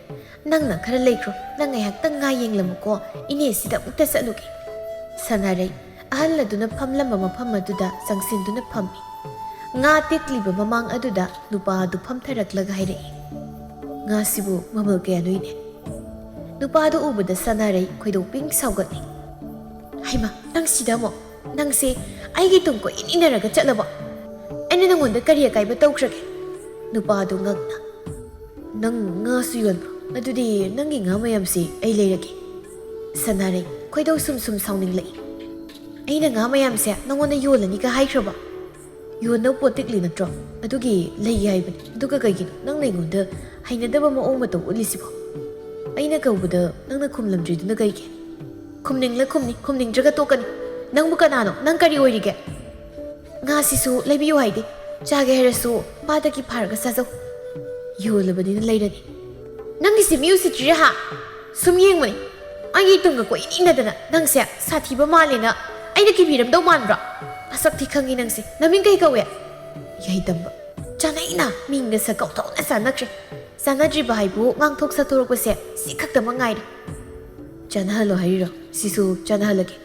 ꯅꯪꯅ ꯈꯔ ꯂꯩꯈ꯭ꯔꯣ, ꯅꯪ ꯉꯥꯏꯍꯥꯛꯇꯪ ꯉꯥ ꯌꯦꯡꯂꯝꯃꯨꯀꯣ, ꯏꯅꯦ ꯁꯤꯗ ꯑꯃꯨꯛꯇ ꯆꯠꯂꯨꯒꯦ꯫" ꯁꯅꯥꯔꯩ ꯑꯍꯜ ꯑꯗꯨꯅ ꯐꯝꯂꯝꯕ ꯃꯐꯝ ꯑꯗꯨꯗ ꯆꯪꯁꯤꯟꯗꯨꯅ ꯐꯝꯃꯤ꯫ ꯉꯥ ꯇꯦꯛꯂꯤꯕ ꯃꯃꯥꯡ ꯑꯗꯨꯗ ꯅꯨꯄꯥ ꯑꯗꯨ ꯐꯝꯊꯔꯛꯂꯒ ꯍꯥꯏꯔꯛꯏ, "ꯉꯥꯁꯤꯕꯨ ꯃꯃꯜ ꯀꯌꯥꯅꯣ, ꯏꯅꯦ?" ꯅꯨꯄꯥꯗꯨ ꯎꯕꯗ ꯁꯅꯥꯔꯩ ꯈꯣꯏꯗꯧ ꯄꯤꯡ ꯁꯥꯎꯒꯠꯂꯤ꯫ "ꯍꯩꯃꯥ, ꯅꯪ ꯁꯤꯗ ꯑꯃꯨꯛ? ꯅꯪꯁꯦ ꯑꯩꯒꯤ ꯇꯨꯡ ꯀꯣꯏꯏꯟ ꯏꯟꯅꯔꯒ ꯆꯠꯂꯕꯣ? ꯑꯩꯅ ꯅꯪꯉꯣꯟꯗ ꯀꯔꯤ ꯑꯀꯥꯏꯕ ꯇꯧꯈ꯭ꯔꯒꯦ?" ꯅꯨꯄꯥꯗꯨ ꯉꯛꯅ, "ꯅꯪ ꯉꯥꯁꯨ ꯌꯣꯟꯕ꯭ꯔꯣ? ꯑꯗꯨꯗꯤ ꯅꯪꯒꯤ ꯉꯥ ꯃꯌꯥꯝꯁꯤ ꯑꯩ ꯂꯩꯔꯒꯦ꯫" ꯁꯅꯥꯔꯩ ꯈꯣꯏꯗꯧ ꯁꯨꯝ ꯁꯨꯝ ꯁꯥꯎꯅꯤꯡꯂꯛꯏ꯫ "ꯑꯩꯅ ꯉꯥ ꯃꯌꯥꯝꯁꯦ ꯅꯪꯉꯣꯟꯗ ꯌꯣꯜꯂꯅꯤꯒ ꯍꯥꯏꯈ꯭ꯔꯕꯣ? ꯌꯣꯟꯅꯕ ꯄꯣꯠ ꯇꯤꯛꯂꯤ ꯅꯠꯇ꯭ꯔꯣ? ꯑꯗꯨꯒꯤ ꯂꯩ ꯍꯥꯏꯕꯅꯤ꯫ ꯑꯗꯨꯒ ꯀꯩꯒꯤꯅꯣ ꯅꯪꯅ ꯑꯩꯉꯣꯟꯗ ꯍꯩꯅꯗꯕ ꯃꯑꯣꯡ ꯃꯇꯧ ꯎꯠꯂꯤꯁꯤꯕꯣ? ꯑꯩꯅ ꯀꯧꯕꯗ ꯅꯪꯅ ꯈꯨꯝꯂꯝꯗ꯭ꯔꯤꯗꯨꯅ ꯀꯩꯒꯤ?" "ꯈꯨꯝꯅꯤꯡꯂ ꯈꯨꯝꯅꯤ, ꯈꯨꯝꯅꯤꯡꯗ꯭ꯔꯒ ꯇꯣꯛꯀꯅꯤ꯫ ꯅꯪꯕꯨ ꯀꯅꯥꯅꯣ? ꯅꯪ ꯀꯔꯤ ꯑꯣꯏꯔꯤꯒꯦ?" "ꯉꯥꯁꯤꯁꯨ ꯂꯩꯕꯤꯌꯨ ꯍꯥꯏꯗꯦ꯫ ꯆꯥꯒꯦ ꯍꯥꯏꯔꯁꯨ ꯄꯥꯠꯇꯒꯤ ꯐꯥꯔꯒ ꯆꯥꯖꯧ꯫ ꯌꯣꯜꯂꯕꯅꯤꯅ ꯂꯩꯔꯅꯤ꯫" "ꯅꯪꯒꯤꯁꯦ ꯃꯤ ꯎꯁꯤꯠꯇ꯭ꯔꯤꯔꯥ ꯍꯥ? ꯁꯨꯝ ꯌꯦꯡꯕꯅꯤ꯫ ꯑꯩꯒꯤ ꯇꯨꯡꯒ ꯀꯣꯏꯏꯟ ꯏꯟꯅꯗꯅ ꯅꯪꯁꯦ ꯁꯥꯊꯤꯕ ꯃꯥꯜꯂꯦꯅ ꯑꯩꯅ ꯀꯤꯕꯤꯔꯝꯗꯧ ꯃꯥꯟꯕ꯭ꯔꯣ? ꯃꯁꯛ ꯊꯤ ꯈꯪꯉꯤ ꯅꯪꯁꯦ꯫ ꯅꯃꯤꯡ ꯀꯩ ꯀꯧꯏ?" ꯌꯥꯏꯇꯝꯕ꯫ "ꯆꯥꯅꯩꯅ ꯃꯤꯡꯒ ꯁꯛ ꯀꯧꯊꯣꯛꯅ ꯆꯥꯅꯈ꯭ꯔꯦ꯫ ꯆꯥꯅꯗ꯭ꯔꯤꯕ ꯍꯥꯏꯕꯨ ꯉꯥꯡꯊꯣꯛ ꯁꯛꯊꯣꯔꯛꯄꯁꯦ ꯁꯤ ꯈꯛꯇꯃꯛ ꯉꯥꯏꯔꯦ꯫" "ꯆꯥꯅꯍꯜꯂꯣ ꯍꯥꯏꯔꯤꯔꯣ? ꯁꯤꯁꯨ ꯆꯥꯅꯍꯜꯂꯒꯦ꯫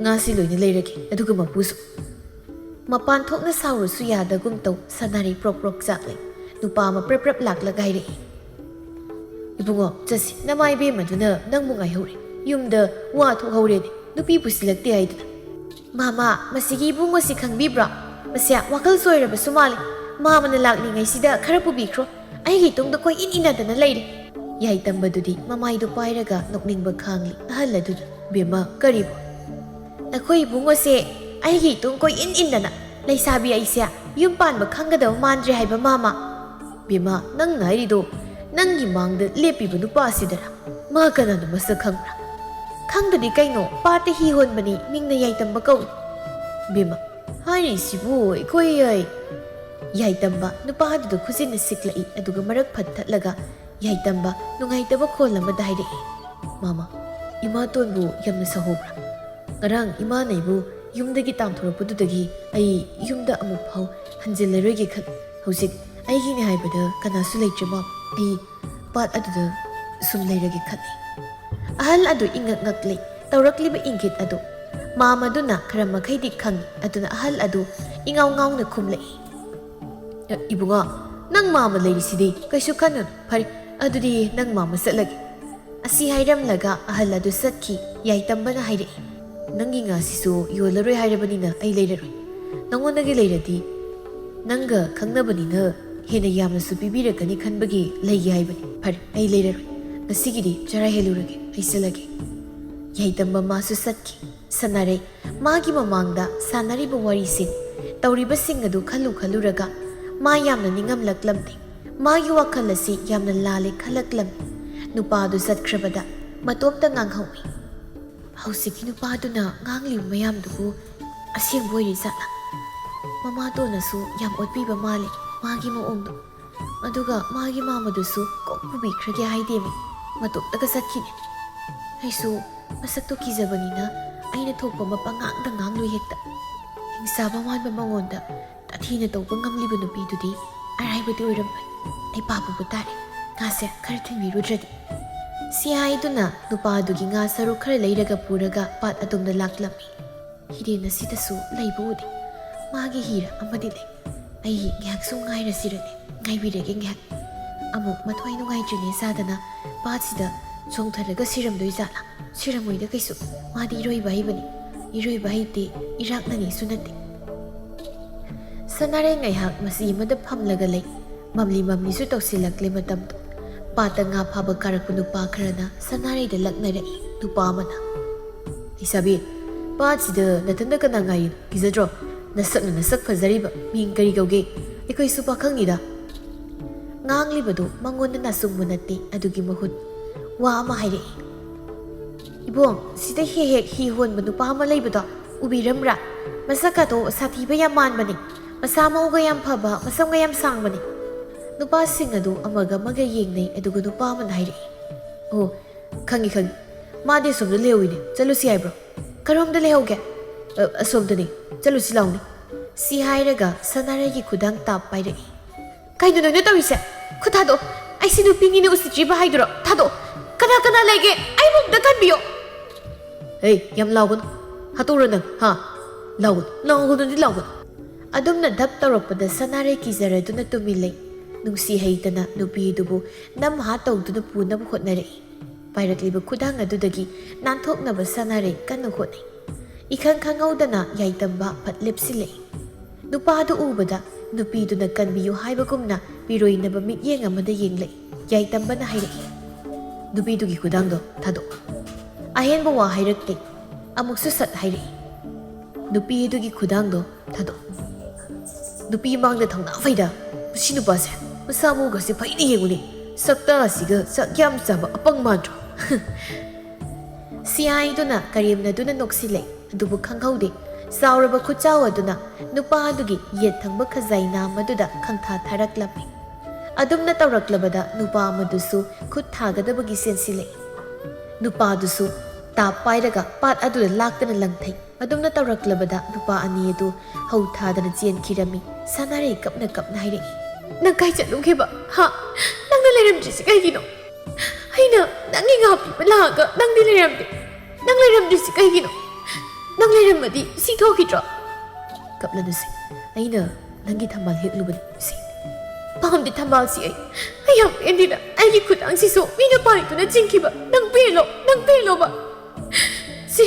ꯉꯥꯁꯤ ꯂꯣꯏꯅ ꯂꯩꯔꯒꯦ, ꯑꯗꯨꯒ ꯃꯄꯨꯁꯨ꯫" ꯃꯄꯥꯟ ꯊꯣꯛꯅ ꯁꯥꯎꯔꯁꯨ ꯌꯥꯗꯒꯨꯝ ꯇꯧ ꯁꯅꯥꯔꯩ ꯄ꯭ꯔꯣꯛ ꯄ꯭ꯔꯣꯛ ꯆꯥꯛꯂꯦ꯫ ꯅꯨꯄꯥ ꯑꯃ ꯄ꯭ꯔꯞ ꯄ꯭ꯔꯞ ꯂꯥꯛꯂꯒ ꯍꯥꯏꯔꯛꯏ, "ꯏꯕꯨꯡꯉꯣ, ꯆꯠꯁꯤ, ꯅꯃꯥ ꯏꯕꯦꯝꯃꯗꯨꯅ ꯅꯪꯕꯨ ꯉꯥꯏꯍꯧꯔꯦ꯫ ꯌꯨꯝꯗ ꯋꯥ ꯊꯣꯛꯍꯧꯔꯦꯅꯦ, ꯅꯨꯄꯤ ꯄꯨꯁꯤꯜꯂꯛꯇꯦ ꯍꯥꯏꯗꯨꯅ꯫" "ꯃꯥꯃ, ꯃꯁꯤꯒꯤ ꯏꯕꯨꯡꯉꯣꯁꯤ ꯈꯪꯕꯤꯕ꯭ꯔꯣ? ꯃꯁꯦ ꯋꯥꯈꯜ ꯆꯣꯏꯔꯕꯁꯨ ꯃꯥꯜꯂꯤ꯫ ꯃꯥꯃꯅ ꯂꯥꯛꯂꯤꯉꯩꯁꯤꯗ ꯈꯔ ꯄꯨꯕꯤꯈ꯭ꯔꯣ꯫ ꯑꯩꯒꯤ ꯇꯨꯡꯗ ꯀꯣꯏꯏꯟ ꯏꯟꯅꯗꯅ ꯂꯩꯔꯦ꯫" ꯌꯥꯏꯇꯝꯕꯗꯨꯗꯤ ꯃꯃꯥꯏꯗꯨ ꯄꯥꯏꯔꯒ ꯅꯣꯛꯅꯤꯡꯕ ꯈꯥꯡꯂꯤ꯫ ꯑꯍꯜ ꯑꯗꯨꯗ, "ꯕꯦꯝꯃ, ꯀꯔꯤꯕꯨ?" "ꯅꯈꯣꯏ ꯏꯕꯨꯡꯉꯣꯁꯦ ꯑꯩꯒꯤ ꯏꯇꯨꯡ ꯀꯣꯏꯏꯟ ꯏꯟꯗꯅ, ꯂꯩꯁꯥꯕꯤ ꯑꯩꯁꯦ ꯌꯨꯝ ꯄꯥꯟꯕ ꯈꯪꯒꯗꯕ ꯃꯥꯟꯗ꯭ꯔꯦ ꯍꯥꯏꯕ ꯃꯥꯃ꯫" "ꯕꯦꯝꯃ, ꯅꯪꯅ ꯍꯥꯏꯔꯤꯗꯣ ꯅꯪꯒꯤ ꯃꯥꯡꯗ ꯂꯦꯞꯄꯤꯕ ꯅꯨꯄꯥꯁꯤꯗꯔ? ꯃꯥ ꯀꯅꯥꯅꯣ ꯃꯁꯛ ꯈꯪꯕ꯭ꯔꯥ?" "ꯈꯪꯗꯗꯤ ꯀꯩꯅꯣ, ꯄꯥꯠꯇ ꯍꯤ ꯍꯣꯟꯕꯅꯤ, ꯃꯤꯡꯅ ꯌꯥꯏꯇꯝꯕ ꯀꯧꯏ꯫" "ꯕꯦꯝꯃ, ꯍꯥꯏꯔꯤꯁꯤꯕꯨ ꯑꯩꯈꯣꯏ ꯑꯩ?" ꯌꯥꯏꯇꯝꯕ ꯅꯨꯄꯥꯗꯨꯗ ꯈꯨꯖꯤꯟꯅ ꯁꯤꯛꯂꯛꯏ, ꯑꯗꯨꯒ ꯃꯔꯛ ꯐꯠ ꯊꯠꯂꯒ ꯌꯥꯏꯇꯝꯕ ꯅꯨꯡꯉꯥꯏꯇꯕ ꯈꯣꯜ ꯑꯃꯗ ꯍꯥꯏꯔꯛꯏ, "ꯃꯥꯃ, ꯏꯃꯥꯇꯣꯟꯕꯨ ꯌꯥꯝꯅ ꯁꯥꯎꯍꯧꯕ꯭ꯔꯥ?" ꯉꯔꯥꯡ ꯏꯃꯥꯅ ꯑꯩꯕꯨ ꯌꯨꯝꯗꯒꯤ ꯇꯥꯟꯊꯣꯔꯛꯄꯗꯨꯗꯒꯤ ꯑꯩ ꯌꯨꯝꯗ ꯑꯃꯨꯛ ꯐꯥꯎ ꯍꯟꯖꯤꯜꯂꯔꯣꯏꯒꯦ ꯈꯜꯂꯤ꯫ ꯍꯧꯖꯤꯛ ꯑꯩꯒꯤꯅꯤ ꯍꯥꯏꯕꯗ ꯀꯅꯥꯁꯨ ꯂꯩꯇ꯭ꯔꯦ, ꯃꯥ꯫ ꯑꯩ ꯄꯥꯠ ꯑꯗꯨꯗ ꯁꯨꯝ ꯂꯩꯔꯒꯦ ꯈꯜꯂꯤ꯫ ꯑꯍꯜ ꯑꯗꯨ ꯏꯉꯛ ꯉꯛꯂꯤ꯫ ꯇꯧꯔꯛꯂꯤꯕ ꯏꯪꯒꯤꯠ ꯑꯗꯨ ꯃꯥꯝ ꯑꯗꯨꯅ ꯈꯔ ꯃꯈꯩꯗꯤ ꯈꯪꯏ, ꯑꯗꯨꯅ ꯑꯍꯜ ꯑꯗꯨ ꯏꯉꯥꯎ ꯉꯥꯎꯅ ꯈꯨꯝꯂꯛꯏ꯫ "ꯏꯕꯨꯡꯉꯣ, ꯅꯪ ꯃꯥꯝꯃ ꯂꯩꯔꯤꯁꯤꯗꯤ, ꯀꯩꯁꯨ ꯈꯟꯒꯅꯨ꯫ ꯐꯔꯦ, ꯑꯗꯨꯗꯤ ꯅꯪ ꯃꯥꯝꯃ ꯆꯠꯂꯒꯦ꯫" ꯑꯁꯤ ꯍꯥꯏꯔꯝꯂꯒ ꯑꯍꯜ ꯑꯗꯨ ꯆꯠꯈꯤ꯫ ꯌꯥꯏꯇꯝꯕꯅ ꯍꯥꯏꯔꯛꯏ, "ꯅꯪꯒꯤ ꯉꯥꯁꯤꯁꯨ ꯌꯣꯜꯂꯔꯣꯏ ꯍꯥꯏꯔꯕꯅꯤꯅ ꯑꯩ ꯂꯩꯔꯔꯣꯏ꯫ ꯅꯉꯣꯟꯗꯒꯤ ꯂꯩꯔꯗꯤ ꯅꯪꯒ ꯈꯪꯅꯕꯅꯤꯅ ꯍꯦꯟꯅ ꯌꯥꯝꯅꯁꯨ ꯄꯤꯕꯤꯔꯛꯀꯅꯤ ꯈꯟꯕꯒꯤ ꯂꯩꯒꯦ ꯍꯥꯏꯕꯅꯤ꯫ ꯐꯔꯦ, ꯑꯩ ꯂꯩꯔꯔꯣꯏ꯫ ꯉꯁꯤꯒꯤꯗꯤ ꯆꯔꯥ ꯍꯦꯜꯂꯨꯔꯒꯦ, ꯑꯩ ꯆꯠꯂꯒꯦ꯫" ꯌꯥꯏꯇꯝꯕ ꯃꯥꯁꯨ ꯆꯠꯈꯤ꯫ ꯁꯥꯟꯅꯔꯩ ꯃꯥꯒꯤ ꯃꯃꯥꯡꯗ ꯁꯥꯟꯅꯔꯤꯕ ꯋꯥꯔꯤꯁꯤꯡ, ꯇꯧꯔꯤꯕꯁꯤꯡ ꯑꯗꯨ ꯈꯜꯂꯨ ꯈꯜꯂꯨꯔꯒ ꯃꯥ ꯌꯥꯝꯅ ꯅꯤꯡꯉꯝꯂꯛꯂꯝꯗꯦ꯫ ꯃꯥꯒꯤ ꯋꯥꯈꯜ ꯑꯁꯤ ꯌꯥꯝꯅ ꯂꯥꯜꯂꯦ ꯈꯜꯂꯛꯂꯝꯃꯤ꯫ ꯅꯨꯄꯥ ꯑꯗꯨ ꯆꯠꯈ꯭ꯔꯕꯗ ꯃꯇꯣꯝꯇ ꯉꯥꯡꯍꯧꯏ꯫ ꯍꯧꯖꯤꯛꯀꯤ ꯅꯨꯄꯥꯗꯨꯅ ꯉꯥꯡꯂꯤꯕ ꯃꯌꯥꯝꯗꯨꯕꯨ ꯑꯁꯦꯡꯕ ꯑꯣꯏꯔꯤ ꯖꯥꯠꯂꯥ? ꯃꯃꯥꯇꯣꯟꯅꯁꯨ ꯌꯥꯝ ꯑꯣꯠꯄꯤꯕ ꯃꯥꯜꯂꯦ ꯃꯥꯒꯤ ꯃꯑꯣꯡꯗꯣ꯫ ꯑꯗꯨꯒ ꯃꯥꯒꯤ ꯃꯥꯝꯃꯗꯨꯁꯨ ꯀꯣꯛ ꯄꯨꯕꯤꯈ꯭ꯔꯒꯦ ꯍꯥꯏꯗꯦꯃꯤ, ꯃꯇꯣꯝꯇꯒ ꯆꯠꯈꯤꯅꯦ꯫ ꯑꯩꯁꯨ ꯃꯁꯛꯇꯣ ꯀꯤꯖꯕꯅꯤꯅ ꯑꯩꯅ ꯊꯣꯛꯄ ꯑꯃ ꯄꯉꯥꯡꯗ ꯉꯥꯡꯂꯨꯏ ꯍꯦꯛꯇ꯫ ꯍꯤꯡꯆꯥꯕ ꯃꯥꯟꯕ ꯃꯉꯣꯟꯗ ꯇꯥꯊꯤꯅ ꯇꯧꯕ ꯉꯝꯂꯤꯕ ꯅꯨꯄꯤꯗꯨꯗꯤ ꯑꯔꯥꯏꯕꯗꯤ ꯑꯣꯏꯔꯝꯂꯣꯏ꯫ ꯑꯩ ꯄꯥ ꯄꯨꯕ ꯇꯥꯔꯦ, ꯉꯥꯁꯦ ꯈꯔ ꯊꯤꯟꯕꯤꯔꯨꯗ꯭ꯔꯗꯤ꯫ ꯁꯤ ꯍꯥꯏꯗꯨꯅ ꯅꯨꯄꯥ ꯑꯗꯨꯒꯤ ꯉꯥ ꯁꯔꯨꯛ ꯈꯔ ꯂꯩꯔꯒ ꯄꯨꯔꯒ ꯄꯥꯠ ꯑꯗꯣꯝꯗ ꯂꯥꯛꯂꯝꯃꯤ꯫ ꯍꯤꯔꯦꯟ ꯑꯁꯤꯗꯁꯨ ꯂꯩꯕ ꯎꯗꯦ꯫ ꯃꯥꯒꯤ ꯍꯤꯔ ꯑꯃꯗꯤ ꯂꯩ꯫ ꯑꯩ ꯉꯥꯏꯍꯥꯛ ꯁꯨꯝ ꯉꯥꯏꯔꯁꯤꯔꯅꯦ, ꯉꯥꯏꯕꯤꯔꯒꯦ ꯉꯥꯏꯍꯥꯛ꯫ ꯑꯃꯨꯛ ꯃꯊ꯭ꯋꯥꯏ ꯅꯨꯡꯉꯥꯏꯇ꯭ꯔꯤꯉꯩ ꯆꯥꯗꯅ ꯄꯥꯠꯁꯤꯗ ꯆꯣꯡꯊꯔꯒ ꯁꯤꯔꯝꯗꯣꯏ ꯖꯥꯠꯂꯥ? ꯁꯤꯔꯝꯃꯣꯏꯗ ꯀꯩꯁꯨ꯫ ꯃꯥꯗꯤ ꯏꯔꯣꯏꯕ ꯍꯩꯕꯅꯤ꯫ ꯏꯔꯣꯏꯕ ꯍꯩꯇꯦ, ꯏꯔꯥꯛꯅꯅꯤꯁꯨ ꯅꯠꯇꯦ꯫ ꯁꯅꯥꯔꯩ ꯉꯥꯏꯍꯥꯛ ꯃꯆꯤ ꯑꯃꯗ ꯐꯝꯂꯒ ꯂꯩ꯫ ꯃꯝꯂꯤ ꯃꯝꯂꯤꯁꯨ ꯇꯧꯁꯤꯜꯂꯛꯂꯦ ꯃꯇꯝꯗꯣ꯫ ꯄꯥꯠꯇ ꯉꯥ ꯐꯥꯕ ꯀꯥꯔꯛꯄ ꯅꯨꯄꯥ ꯈꯔꯅ ꯁꯅꯥꯔꯩꯗ ꯂꯛꯅꯔꯛꯏ꯫ ꯅꯨꯄꯥ ꯑꯃꯅ, "ꯂꯩꯁꯥꯕꯤ, ꯄꯥꯠꯁꯤꯗ ꯅꯊꯟꯗ ꯀꯅꯥ ꯉꯥꯏꯔꯤꯅꯣ? ꯀꯤꯖꯗ꯭ꯔꯣ? ꯅꯁꯛꯅ ꯅꯁꯛ ꯐꯖꯔꯤꯕ꯫ ꯃꯤꯡ ꯀꯔꯤ ꯀꯧꯒꯦ? ꯑꯩꯈꯣꯏꯁꯨ ꯄꯥꯈꯪꯅꯤꯗ꯫" ꯉꯥꯡꯂꯤꯕꯗꯨ ꯃꯉꯣꯟꯗ ꯅꯥꯆꯨꯡꯕ ꯅꯠꯇꯦ, ꯑꯗꯨꯒꯤ ꯃꯍꯨꯠ ꯋꯥ ꯑꯃ ꯍꯥꯏꯔꯛꯏ꯫ "ꯏꯕꯣꯡ, ꯁꯤꯗ ꯍꯦꯛ ꯍꯦꯛ ꯍꯤ ꯍꯣꯟꯕ ꯅꯨꯄꯥ ꯑꯃ ꯂꯩꯕꯗꯣ ꯎꯕꯤꯔꯝꯕ꯭ꯔꯥ? ꯃꯁꯛꯀꯗꯣ ꯁꯥꯊꯤꯕ ꯌꯥꯝ ꯃꯥꯟꯕꯅꯤ꯫ ꯃꯁꯥ ꯃꯎꯒ ꯌꯥꯝ ꯐꯕ, ꯃꯁꯝꯒ ꯌꯥꯝ ꯁꯥꯡꯕꯅꯤ꯫" ꯅꯨꯄꯥꯁꯤꯡ ꯑꯗꯨ ꯑꯃꯒ ꯑꯃꯒ ꯌꯦꯡꯅꯩ, ꯑꯗꯨꯒ ꯅꯨꯄꯥ ꯑꯃꯅ ꯍꯥꯏꯔꯛꯏ, "ꯑꯣ, ꯈꯪꯉꯤ, ꯈꯪꯉꯤ꯫ ꯃꯥꯗꯤ ꯑꯁꯣꯝꯗ ꯂꯩꯍꯧꯋꯤꯅꯦ꯫ ꯆꯠꯂꯨꯁꯤ ꯍꯥꯏꯕ꯭ꯔꯣ?" "ꯀꯔꯣꯝꯗ ꯂꯩꯍꯧꯒꯦ?" "ꯑ, ꯑꯁꯣꯝꯗꯅꯤ, ꯆꯠꯂꯨꯁꯤ ꯂꯥꯎꯅꯦ꯫" ꯁꯤ ꯍꯥꯏꯔꯒ ꯁꯅꯥꯔꯩꯒꯤ ꯈꯨꯗꯥꯡ ꯇꯥꯞ ꯄꯥꯏꯔꯛꯏ꯫ "ꯀꯩꯅꯣ ꯅꯪꯅ ꯇꯧꯔꯤꯁꯦ? ꯈꯨꯠ ꯊꯥꯗꯣꯛꯑꯣ꯫ ꯑꯩꯁꯤ ꯅꯨꯄꯤꯅꯤꯅ ꯎꯁꯤꯠꯇ꯭ꯔꯤꯕ ꯍꯥꯏꯗꯨꯔꯣ? ꯊꯥꯗꯣꯛꯑꯣ꯫ ꯀꯅꯥ ꯀꯅꯥ ꯂꯩꯒꯦ? ꯑꯩꯕꯨ ꯑꯝꯇ ꯀꯟꯕꯤꯌꯣ꯫" "ꯍꯦ, ꯌꯥꯝ ꯂꯥꯎꯒꯅꯨ꯫ ꯍꯥꯠꯇꯣꯛꯎꯔꯣ ꯅꯪ, ꯍꯥ? ꯂꯥꯎꯒꯅꯨ, ꯂꯥꯎꯒꯅꯨꯗꯤ ꯂꯥꯎꯒꯅꯨ꯫" ꯑꯗꯨꯝꯅ ꯙꯞ ꯇꯧꯔꯛꯄꯗ ꯁꯅꯥꯔꯩ ꯀꯤꯖꯔꯗꯨꯅ ꯇꯨꯃꯤꯟ ꯂꯩ꯫ ꯅꯨꯡꯁꯤ ꯍꯩꯇꯅ ꯅꯨꯄꯤꯗꯨꯕꯨ ꯅꯝ ꯍꯥꯠ ꯇꯧꯗꯨꯅ ꯄꯨꯅꯕ ꯍꯣꯠꯅꯔꯛꯏ꯫ ꯄꯥꯏꯔꯛꯂꯤꯕ ꯈꯨꯗꯥꯡ ꯑꯗꯨꯗꯒꯤ ꯅꯥꯟꯊꯣꯛꯅꯕ ꯁꯅꯥꯔꯩ ꯀꯟꯅ ꯍꯣꯠꯅꯩ꯫ ꯏꯈꯪ ꯈꯪꯍꯧꯗꯅ ꯌꯥꯏꯇꯝꯕ ꯐꯠ ꯂꯦꯞꯁꯤꯜꯂꯛꯏ꯫ ꯅꯨꯄꯥꯗꯨ ꯎꯕꯗ ꯅꯨꯄꯤꯗꯨꯅ ꯀꯟꯕꯤꯌꯨ ꯍꯥꯏꯕꯒꯨꯝꯅ ꯄꯤꯔꯣꯏꯅꯕ ꯃꯤꯠꯌꯦꯡ ꯑꯃꯗ ꯌꯦꯡꯂꯛꯏ꯫ ꯌꯥꯏꯇꯝꯕꯅ ꯍꯥꯏꯔꯛꯏ, "ꯅꯨꯄꯤꯗꯨꯒꯤ ꯈꯨꯗꯥꯡꯗꯣ ꯊꯥꯗꯣꯛ꯫" ꯑꯍꯦꯟꯕ ꯋꯥ ꯍꯥꯏꯔꯛꯇꯦ꯫ ꯑꯃꯨꯛꯁꯨ ꯁꯠ ꯍꯥꯏꯔꯛꯏ, "ꯅꯨꯄꯤ ꯑꯗꯨꯒꯤ ꯈꯨꯗꯥꯡꯗꯣ ꯊꯥꯗꯣꯛ꯫" "ꯅꯨꯄꯤ ꯃꯥꯡꯗ ꯊꯧꯅꯥ ꯐꯩꯗ꯫ ꯃꯁꯤ ꯅꯨꯄꯥꯁꯦ, ꯃꯁꯥ ꯃꯎꯒꯁꯦ ꯐꯩꯅ ꯌꯦꯡꯉꯨꯅꯦ꯫ ꯁꯛꯇꯥ ꯑꯁꯤꯒ ꯆꯥꯛ ꯌꯥꯝ ꯆꯥꯕ ꯑꯄꯪ ꯃꯥꯟꯗ꯭ꯔꯣ?" ꯁꯤ ꯍꯥꯏꯗꯨꯅ ꯀꯔꯦꯝꯅꯗꯨꯅ ꯅꯣꯛꯁꯤꯜꯂꯦ꯫ ꯑꯗꯨꯕꯨ ꯈꯪꯍꯧꯗꯦ, ꯆꯥꯎꯔꯕ ꯈꯨꯠꯆꯥꯎ ꯑꯗꯨꯅ ꯅꯨꯄꯥ ꯑꯗꯨꯒꯤ ꯌꯦꯠ ꯊꯪꯕ ꯈꯖꯥꯏ ꯅꯥꯝ ꯑꯗꯨꯗ ꯈꯪꯊꯥ ꯊꯥꯔꯛꯂꯝꯃꯤ꯫ ꯑꯗꯨꯝꯅ ꯇꯧꯔꯛꯂꯕꯗ ꯅꯨꯄꯥ ꯑꯃꯗꯨꯁꯨ ꯈꯨꯠ ꯊꯥꯒꯗꯕꯒꯤ ꯆꯦꯟꯁꯤꯜꯂꯛꯏ꯫ ꯅꯨꯄꯥꯗꯨꯁꯨ ꯇꯥꯞ ꯄꯥꯏꯔꯒ ꯄꯥꯠ ꯑꯗꯨꯗ ꯂꯥꯛꯇꯅ ꯂꯪꯊꯩ꯫ ꯑꯗꯨꯝꯅ ꯇꯧꯔꯛꯂꯕꯗ ꯅꯨꯄꯥ ꯑꯅꯤ ꯑꯗꯨ ꯍꯧ ꯊꯥꯗꯅ ꯆꯦꯟꯈꯤꯔꯝꯃꯤ꯫ ꯁꯅꯥꯔꯩ ꯀꯞꯅ ꯀꯞꯅ ꯍꯥꯏꯔꯛꯏ, "ꯅꯪ ꯀꯥꯏ ꯆꯠꯂꯨꯒꯦꯕ? ꯍꯥ? ꯅꯪꯅ ꯂꯩꯔꯝꯗ꯭ꯔꯤꯁꯤ ꯀꯩꯒꯤꯅꯣ? ꯑꯩꯅ ꯅꯪꯒꯤ ꯉꯥ ꯄꯤꯕ ꯂꯥꯛꯑꯒ ꯅꯪꯗꯤ ꯂꯩꯔꯝꯗꯦ꯫ ꯅꯪ ꯂꯩꯔꯝꯗ꯭ꯔꯤꯁꯤ ꯀꯩꯒꯤꯅꯣ? ꯅꯪ ꯂꯩꯔꯝꯃꯗꯤ ꯁꯤ ꯊꯣꯛꯈꯤꯗ꯭ꯔꯣ?" "ꯀꯞꯂꯅꯨꯁꯦ, ꯑꯩꯅ ꯅꯪꯒꯤ ꯊꯝꯕꯥꯜ ꯍꯦꯛꯂꯨꯕꯅꯤ ꯁꯦ꯫" "ꯄꯥꯝꯗꯦ ꯊꯝꯕꯥꯜꯁꯤ ꯑꯩ꯫ ꯑꯩ ꯌꯥꯝ ꯄꯦꯟꯗꯦꯗ꯫ ꯑꯩꯒꯤ ꯈꯨꯗꯥꯡꯁꯤꯁꯨ ꯃꯤꯅ ꯄꯥꯏꯗꯨꯅ ꯆꯤꯡꯈꯤꯕ꯫ ꯅꯪ ꯄꯦꯜꯂꯣ, ꯅꯪ ꯄꯦꯜꯂꯣꯕ꯫ ꯁꯤ,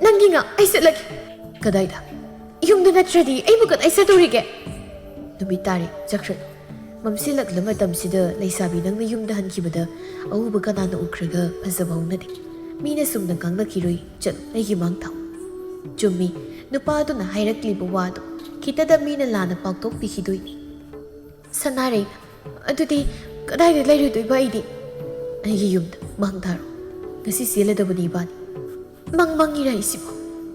ꯅꯪꯒꯤ ꯉꯥ, ꯑꯩ ꯆꯠꯂꯒꯦ꯫" "ꯀꯗꯥꯏꯗ?" "ꯌꯨꯝꯗ ꯅꯠꯇ꯭ꯔꯗꯤ ꯑꯩꯕꯨ ꯀꯗꯥꯏ ꯆꯠꯇꯣꯔꯤꯒꯦ?" "ꯅꯨꯃꯤꯠ ꯇꯥꯔꯦ, ꯆꯠꯈ꯭ꯔꯅꯨ꯫ ꯃꯝꯁꯤꯜꯂꯛꯂ ꯃꯇꯝꯁꯤꯗ ꯂꯩꯁꯥꯕꯤ ꯅꯪꯅ ꯌꯨꯝꯗ ꯍꯟꯈꯤꯕꯗ ꯑꯎꯕ ꯀꯅꯥꯅ ꯎꯈ꯭ꯔꯒ ꯐꯖꯕ ꯍꯧꯅꯗꯦ꯫ ꯃꯤꯅ ꯁꯨꯝꯅ ꯉꯥꯡꯅꯈꯤꯔꯣꯏ, ꯆꯠꯂꯨ, ꯑꯩꯒꯤ ꯃꯥꯡ ꯊꯥꯎ꯫" ꯆꯨꯝꯃꯤ, ꯅꯨꯄꯥꯗꯨꯅ ꯍꯥꯏꯔꯛꯂꯤꯕ ꯋꯥꯗꯣ ꯈꯤꯇꯗ ꯃꯤꯅ ꯂꯥꯟꯅ ꯄꯥꯎꯊꯣꯛꯄꯤꯈꯤꯗꯣꯏꯅꯤ꯫ ꯁꯅꯥꯔꯩ, "ꯑꯗꯨꯗꯤ ꯀꯗꯥꯏꯗ ꯂꯩꯔꯨꯗꯣꯏꯕ ꯑꯩꯗꯤ?" "ꯑꯩꯒꯤ ꯌꯨꯝꯗ ꯃꯥꯡ ꯊꯥꯔꯣ꯫ ꯉꯁꯤ ꯆꯦꯜꯂꯗꯕꯅꯤ ꯏꯕꯥꯅꯤ꯫" "ꯃꯪ ꯃꯪꯉꯤꯔ ꯑꯩꯁꯤꯕꯣ?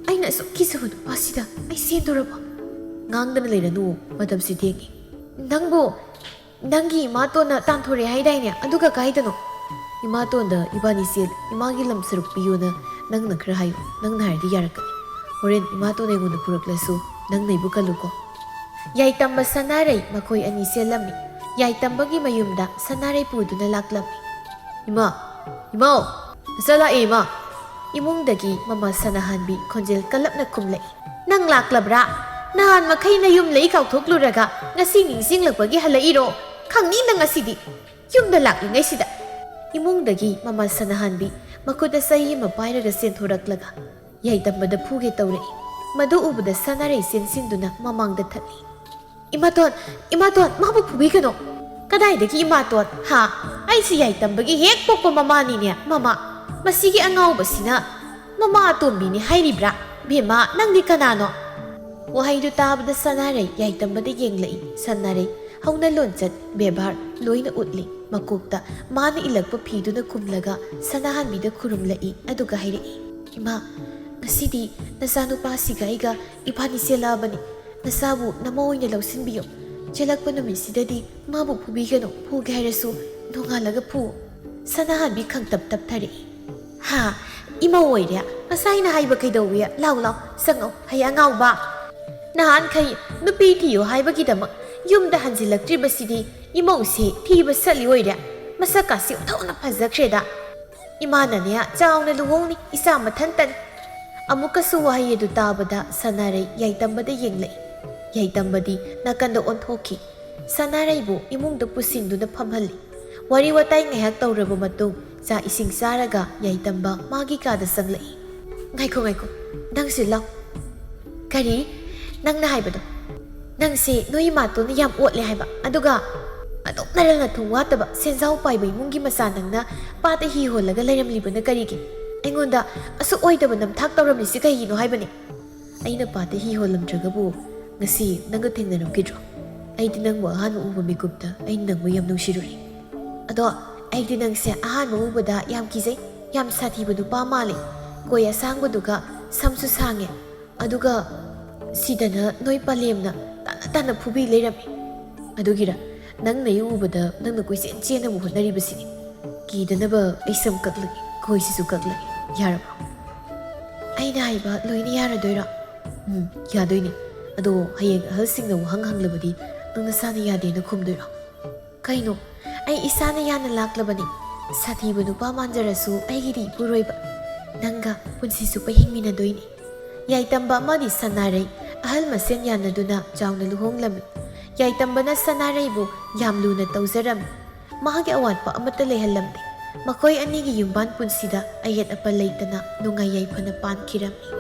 ꯑꯩꯅ ꯑꯁꯨꯛ ꯀꯤꯖꯕ ꯅꯨꯄꯥꯁꯤꯗ ꯑꯩ ꯆꯦꯟꯗꯣꯔꯕꯣ?" "ꯉꯥꯡꯗꯅ ꯂꯩꯔꯅꯨ, ꯃꯇꯝꯁꯤ ꯊꯦꯡꯉꯤ꯫" "ꯅꯪꯕꯨ ꯅꯪꯒꯤ ꯏꯃꯥꯇꯣꯟꯅ ꯇꯥꯟꯊꯣꯔꯛꯑꯦ ꯍꯥꯏꯗꯥꯏꯅꯦ? ꯑꯗꯨꯒ ꯀꯥꯏꯗꯅꯣ?" "ꯏꯃꯥꯇꯣꯟꯗ ꯏꯕꯥꯅꯤ ꯆꯦꯜ, ꯏꯃꯥꯒꯤ ꯂꯝ ꯁꯔꯨꯛ ꯄꯤꯌꯣꯅ ꯅꯪꯅ ꯈꯔ ꯍꯥꯏꯌꯨ꯫ ꯅꯪꯅ ꯍꯥꯏꯔꯗꯤ ꯌꯥꯔꯛꯀꯅꯤ꯫ ꯍꯣꯔꯦꯟ ꯏꯃꯥꯇꯣꯟ ꯑꯩꯉꯣꯟꯗ ꯐꯨꯔꯛꯂꯁꯨ ꯅꯪꯅ ꯑꯩꯕꯨ ꯀꯜꯂꯨꯀꯣ꯫" ꯌꯥꯏꯇꯝꯕ ꯁꯅꯥꯔꯩ ꯃꯈꯣꯏ ꯑꯅꯤ ꯆꯦꯜꯂꯝꯃꯤ꯫ ꯌꯥꯏꯇꯝꯕꯒꯤ ꯃꯌꯨꯝꯗ ꯁꯅꯥꯔꯩ ꯄꯨꯗꯨꯅ ꯂꯥꯛꯂꯝꯃꯤ꯫ "ꯏꯃꯥ, ꯏꯃꯥ, ꯅꯆꯥ ꯂꯥꯛꯑꯦ, ꯏꯃꯥ!" ꯏꯃꯨꯡꯗꯒꯤ ꯃꯃꯥ ꯁꯅꯥꯍꯟꯕꯤ ꯈꯣꯟꯖꯦꯜ ꯀꯜꯂꯞꯅ ꯈꯨꯝꯂꯛꯏ꯫ "ꯅꯪ ꯂꯥꯛꯂꯕ꯭ꯔꯥ? ꯅꯍꯥꯟ ꯃꯈꯩ ꯅꯌꯨꯝ ꯂꯩ ꯀꯥꯎꯊꯣꯛꯂꯨꯔꯒ ꯉꯁꯤ ꯅꯤꯡꯁꯤꯡꯂꯛꯄꯒꯤ ꯍꯜꯂꯛꯏꯔꯣ? ꯈꯪꯅꯤ ꯅꯪ ꯉꯁꯤꯗꯤ꯫ ꯌꯨꯝꯗ ꯂꯥꯛꯂꯤꯉꯩꯁꯤꯗ꯫" ꯏꯃꯨꯡꯗꯒꯤ ꯃꯃꯥ ꯁꯅꯥꯍꯟꯕꯤ ꯃꯈꯨꯠꯇ ꯆꯩ ꯑꯃ ꯄꯥꯏꯔꯒ ꯆꯦꯟꯊꯣꯔꯛꯂꯒ ꯌꯥꯏꯇꯝꯕꯗ ꯐꯨꯒꯦ ꯇꯧꯔꯛꯏ꯫ ꯃꯗꯨ ꯎꯕꯗ ꯁꯅꯥꯔꯩ ꯆꯦꯟꯁꯤꯟꯗꯨꯅ ꯃꯃꯥꯡꯗ ꯊꯠꯂꯤ꯫ "ꯏꯃꯥꯇꯣꯟ, ꯏꯃꯥꯇꯣꯟ, ꯃꯥꯕꯨ ꯐꯨꯕꯤꯒꯅꯨ꯫" "ꯀꯗꯥꯏꯗꯒꯤ ꯏꯃꯥꯇꯣꯟ? ꯍꯥ? ꯑꯩꯁꯤ ꯌꯥꯏꯇꯝꯕꯒꯤ ꯍꯦꯛ ꯄꯣꯛꯄ ꯃꯃꯥꯅꯤꯅꯦ, ꯃꯃꯥ꯫ ꯃꯁꯤꯒꯤ ꯑꯉꯥꯎꯕꯁꯤꯅ ꯃꯃꯥ ꯑꯇꯣꯝꯕꯤꯅꯤ ꯍꯥꯏꯔꯤꯕ꯭ꯔꯥ? ꯕꯦꯝꯃ, ꯅꯪꯗꯤ ꯀꯅꯥꯅꯣ?" ꯋꯥꯍꯩꯗꯨ ꯇꯥꯕꯗ ꯁꯅꯥꯔꯩ ꯌꯥꯏꯇꯝꯕꯗ ꯌꯦꯡꯂꯛꯏ꯫ ꯁꯅꯥꯔꯩ ꯍꯧꯅ ꯂꯣꯟꯆꯠ ꯕꯦꯕꯥꯔ ꯂꯣꯏꯅ ꯎꯠꯂꯤ꯫ ꯃꯀꯣꯛꯇ ꯃꯥꯅ ꯏꯜꯂꯛꯄ ꯐꯤꯗꯨꯅ ꯈꯨꯝꯂꯒ ꯁꯅꯥꯍꯟꯕꯤꯗ ꯈꯨꯔꯨꯝꯂꯛꯏ꯫ ꯑꯗꯨꯒ ꯍꯥꯏꯔꯛꯏ, "ꯏꯃꯥ, ꯉꯁꯤꯗꯤ ꯅꯆꯥꯅꯨꯄꯥꯁꯤꯒ ꯑꯩꯒ ꯏꯕꯥꯅꯤ ꯆꯦꯜꯂꯛꯑꯕꯅꯤ꯫ ꯅꯆꯥꯕꯨ ꯅꯃꯧ ꯑꯣꯏꯅ ꯂꯧꯁꯤꯟꯕꯤꯌꯨ꯫ ꯆꯦꯜꯂꯛꯄ ꯅꯨꯃꯤꯠꯁꯤꯗꯗꯤ ꯃꯥꯕꯨ ꯐꯨꯕꯤꯒꯅꯨ, ꯐꯨꯒꯦ ꯍꯥꯏꯔꯁꯨ ꯅꯣꯡꯉꯥꯜꯂꯒ ꯐꯨ꯫" ꯁꯅꯥꯍꯟꯕꯤ ꯈꯪꯇꯞ ꯇꯞꯊꯔꯛꯏ꯫ "ꯍꯥ? ꯏꯃꯧ ꯑꯣꯏꯔꯦ? ꯉꯁꯥꯏꯅ ꯍꯥꯏꯕ ꯀꯩꯗꯧꯋꯤ? ꯂꯥꯎ, ꯂꯥꯎ, ꯆꯪꯉꯛꯎ, ꯍꯩ ꯑꯉꯥꯎꯕ꯫ ꯅꯍꯥꯟꯈꯩ ꯅꯨꯄꯤ ꯊꯤꯌꯨ ꯍꯥꯏꯕꯒꯤꯗꯃꯛ ꯌꯨꯝꯗ ꯍꯟꯖꯤꯜꯂꯛꯇ꯭ꯔꯤꯕꯁꯤꯗꯤ ꯏꯃꯧꯁꯦ ꯊꯤꯕ ꯆꯠꯂꯤ ꯑꯣꯏꯔꯦ꯫ ꯃꯁꯛꯀꯥꯁꯤ ꯑꯣꯟꯊꯣꯛꯅ ꯐꯖꯈ꯭ꯔꯦꯗ꯫ ꯏꯃꯥꯅꯅꯦ ꯆꯥꯎꯅ ꯂꯨꯍꯣꯡꯅꯤ, ꯏꯆꯥ ꯃꯊꯟꯇꯅꯤ꯫" ꯑꯃꯨꯛꯀꯁꯨ ꯋꯥꯍꯩ ꯑꯗꯨ ꯇꯥꯕꯗ ꯁꯅꯥꯔꯩ ꯌꯥꯏꯇꯝꯕꯗ ꯌꯦꯡꯂꯛꯏ꯫ ꯌꯥꯏꯇꯝꯕꯗꯤ ꯅꯥꯀꯟꯗ ꯑꯣꯟꯊꯣꯛꯈꯤ꯫ ꯁꯅꯥꯔꯩꯕꯨ ꯏꯃꯨꯡꯗ ꯄꯨꯁꯤꯟꯗꯨꯅ ꯐꯝꯍꯜꯂꯤ꯫ ꯋꯥꯔꯤ ꯋꯥꯇꯥꯏ ꯉꯥꯏꯍꯥꯛ ꯇꯧꯔꯕ ꯃꯇꯨꯡ ꯆꯥꯛ ꯏꯁꯤꯡ ꯆꯥꯔꯒ ꯌꯥꯏꯇꯝꯕ ꯃꯥꯒꯤ ꯀꯥꯗ ꯆꯪꯂꯛꯏ꯫ "ꯉꯥꯏꯈꯣ, ꯉꯥꯏꯈꯣ, ꯅꯪꯁꯦ ꯂꯥꯎ꯫" "ꯀꯔꯤ? ꯅꯪꯅ ꯍꯥꯏꯕꯗꯣ? ꯅꯪꯁꯦ ꯅꯣꯏ ꯏꯃꯥꯇꯣꯟꯅ ꯌꯥꯝ ꯑꯣꯠꯂꯦ ꯍꯥꯏꯕ, ꯑꯗꯨꯒ ꯑꯗꯨꯝ ꯅꯔꯜ ꯅꯊꯨꯝ ꯋꯥꯠꯇꯕ ꯁꯦꯟꯖꯥꯎ ꯄꯥꯏꯕ ꯏꯃꯨꯡꯒꯤ ꯃꯆꯥ ꯅꯪꯅ ꯄꯥꯠꯇ ꯍꯤ ꯍꯣꯜꯂꯒ ꯂꯩꯔꯝꯂꯤꯕꯅ ꯀꯔꯤꯒꯤ? ꯑꯩꯉꯣꯟꯗ ꯑꯁꯨꯛ ꯑꯣꯏꯗꯕ ꯅꯝꯊꯥꯛ ꯇꯧꯔꯝꯂꯤꯁꯤ ꯀꯩꯒꯤꯅꯣ ꯍꯥꯏꯕꯅꯤ?" "ꯑꯩꯅ ꯄꯥꯠꯇ ꯍꯤ ꯍꯣꯜꯂꯝꯗ꯭ꯔꯒꯕꯨ ꯉꯁꯤ ꯅꯪꯒ ꯊꯦꯡꯅꯔꯝꯈꯤꯗ꯭ꯔꯣ? ꯑꯩꯗꯤ ꯅꯪꯕꯨ ꯑꯍꯥꯟꯕ ꯎꯕ ꯃꯤꯀꯨꯞꯇ ꯑꯩꯅ ꯅꯪꯕꯨ ꯌꯥꯝ ꯅꯨꯡꯁꯤꯔꯨꯔꯦ꯫ ꯑꯗꯣ ꯑꯩꯗꯤ ꯅꯪꯁꯦ ꯑꯍꯥꯟꯕ ꯎꯕꯗ ꯌꯥꯝ ꯀꯤꯖꯩ꯫ ꯌꯥꯝ ꯁꯥꯊꯤꯕ ꯅꯨꯄꯥ ꯃꯥꯜꯂꯤ꯫ ꯀꯣꯏ ꯑꯁꯥꯡꯕꯗꯨꯒ ꯁꯝꯁꯨ ꯁꯥꯡꯉꯦ꯫ ꯑꯗꯨꯒ ꯁꯤꯗꯅ ꯅꯣꯏ ꯄꯂꯦꯝꯅ ꯇꯥꯅ ꯇꯥꯅ ꯐꯨꯕꯤ ꯂꯩꯔꯝꯃꯤ꯫ ꯑꯗꯨꯒꯤꯔ ꯅꯪꯅ ꯑꯩ ꯎꯕꯗ ꯅꯪꯅ ꯀꯣꯏꯆꯦꯟ ꯆꯦꯟꯅꯕ ꯍꯣꯠꯅꯔꯤꯕꯁꯤꯗꯤ?" ꯀꯤꯗꯅꯕ ꯑꯩ ꯁꯝ ꯀꯛꯂꯒꯦ, ꯈꯣꯏꯁꯤꯁꯨ ꯀꯛꯂꯒꯦ꯫ ꯌꯥꯔꯕꯣ? ꯑꯩꯅ ꯍꯥꯏꯕ ꯂꯣꯏꯅ ꯌꯥꯔꯗꯣꯏꯔꯣ? ꯎꯝ, ꯌꯥꯗꯣꯏꯅꯦ꯫ ꯑꯗꯣ ꯍꯌꯦꯡ ꯑꯍꯜꯁꯤꯡꯅ ꯋꯥꯍꯪ ꯍꯪꯂꯕꯗꯤ ꯅꯪ ꯅꯁꯥꯅ ꯌꯥꯗꯦꯅ ꯈꯨꯝꯗꯣꯏꯔꯣ? ꯀꯩꯅꯣ? ꯑꯩ ꯏꯁꯥꯅ ꯌꯥꯅ ꯂꯥꯛꯂꯕꯅꯤ꯫ ꯁꯥꯊꯤꯕ ꯅꯨꯄꯥ ꯃꯥꯟꯖꯔꯁꯨ ꯑꯩꯒꯤꯗꯤ ꯏꯄꯨꯔꯣꯏꯕ꯫ ꯅꯪꯒ ꯄꯨꯟꯁꯤ ꯆꯨꯞꯄ ꯍꯤꯡꯃꯤꯟꯅꯗꯣꯏꯅꯤ꯫ ꯌꯥꯏꯇꯝꯕ ꯑꯃꯗꯤ ꯁꯅꯥꯔꯩ ꯑꯍꯜ ꯃꯁꯦꯟ ꯌꯥꯅꯗꯨꯅ ꯆꯥꯎꯅ ꯂꯨꯍꯣꯡꯂꯝꯃꯤ꯫ ꯌꯥꯏꯇꯝꯕꯅ ꯁꯅꯥꯔꯩꯕꯨ ꯌꯥꯝ ꯂꯨꯅ ꯇꯧꯖꯔꯝꯃꯤ꯫ ꯃꯍꯥꯛꯀꯤ ꯑꯋꯥꯠꯄ ꯑꯃꯠꯇ ꯂꯩꯍꯜꯂꯝꯗꯦ꯫ ꯃꯈꯣꯏ ꯑꯅꯤꯒꯤ ꯌꯨꯝꯕꯥꯟ ꯄꯨꯟꯁꯤꯗ ꯑꯌꯦꯠ ꯑꯄꯟ ꯂꯩꯇꯅ ꯅꯨꯡꯉꯥꯏ ꯌꯥꯏꯐꯅ ꯄꯥꯟꯈꯤꯔꯝꯃꯤ꯫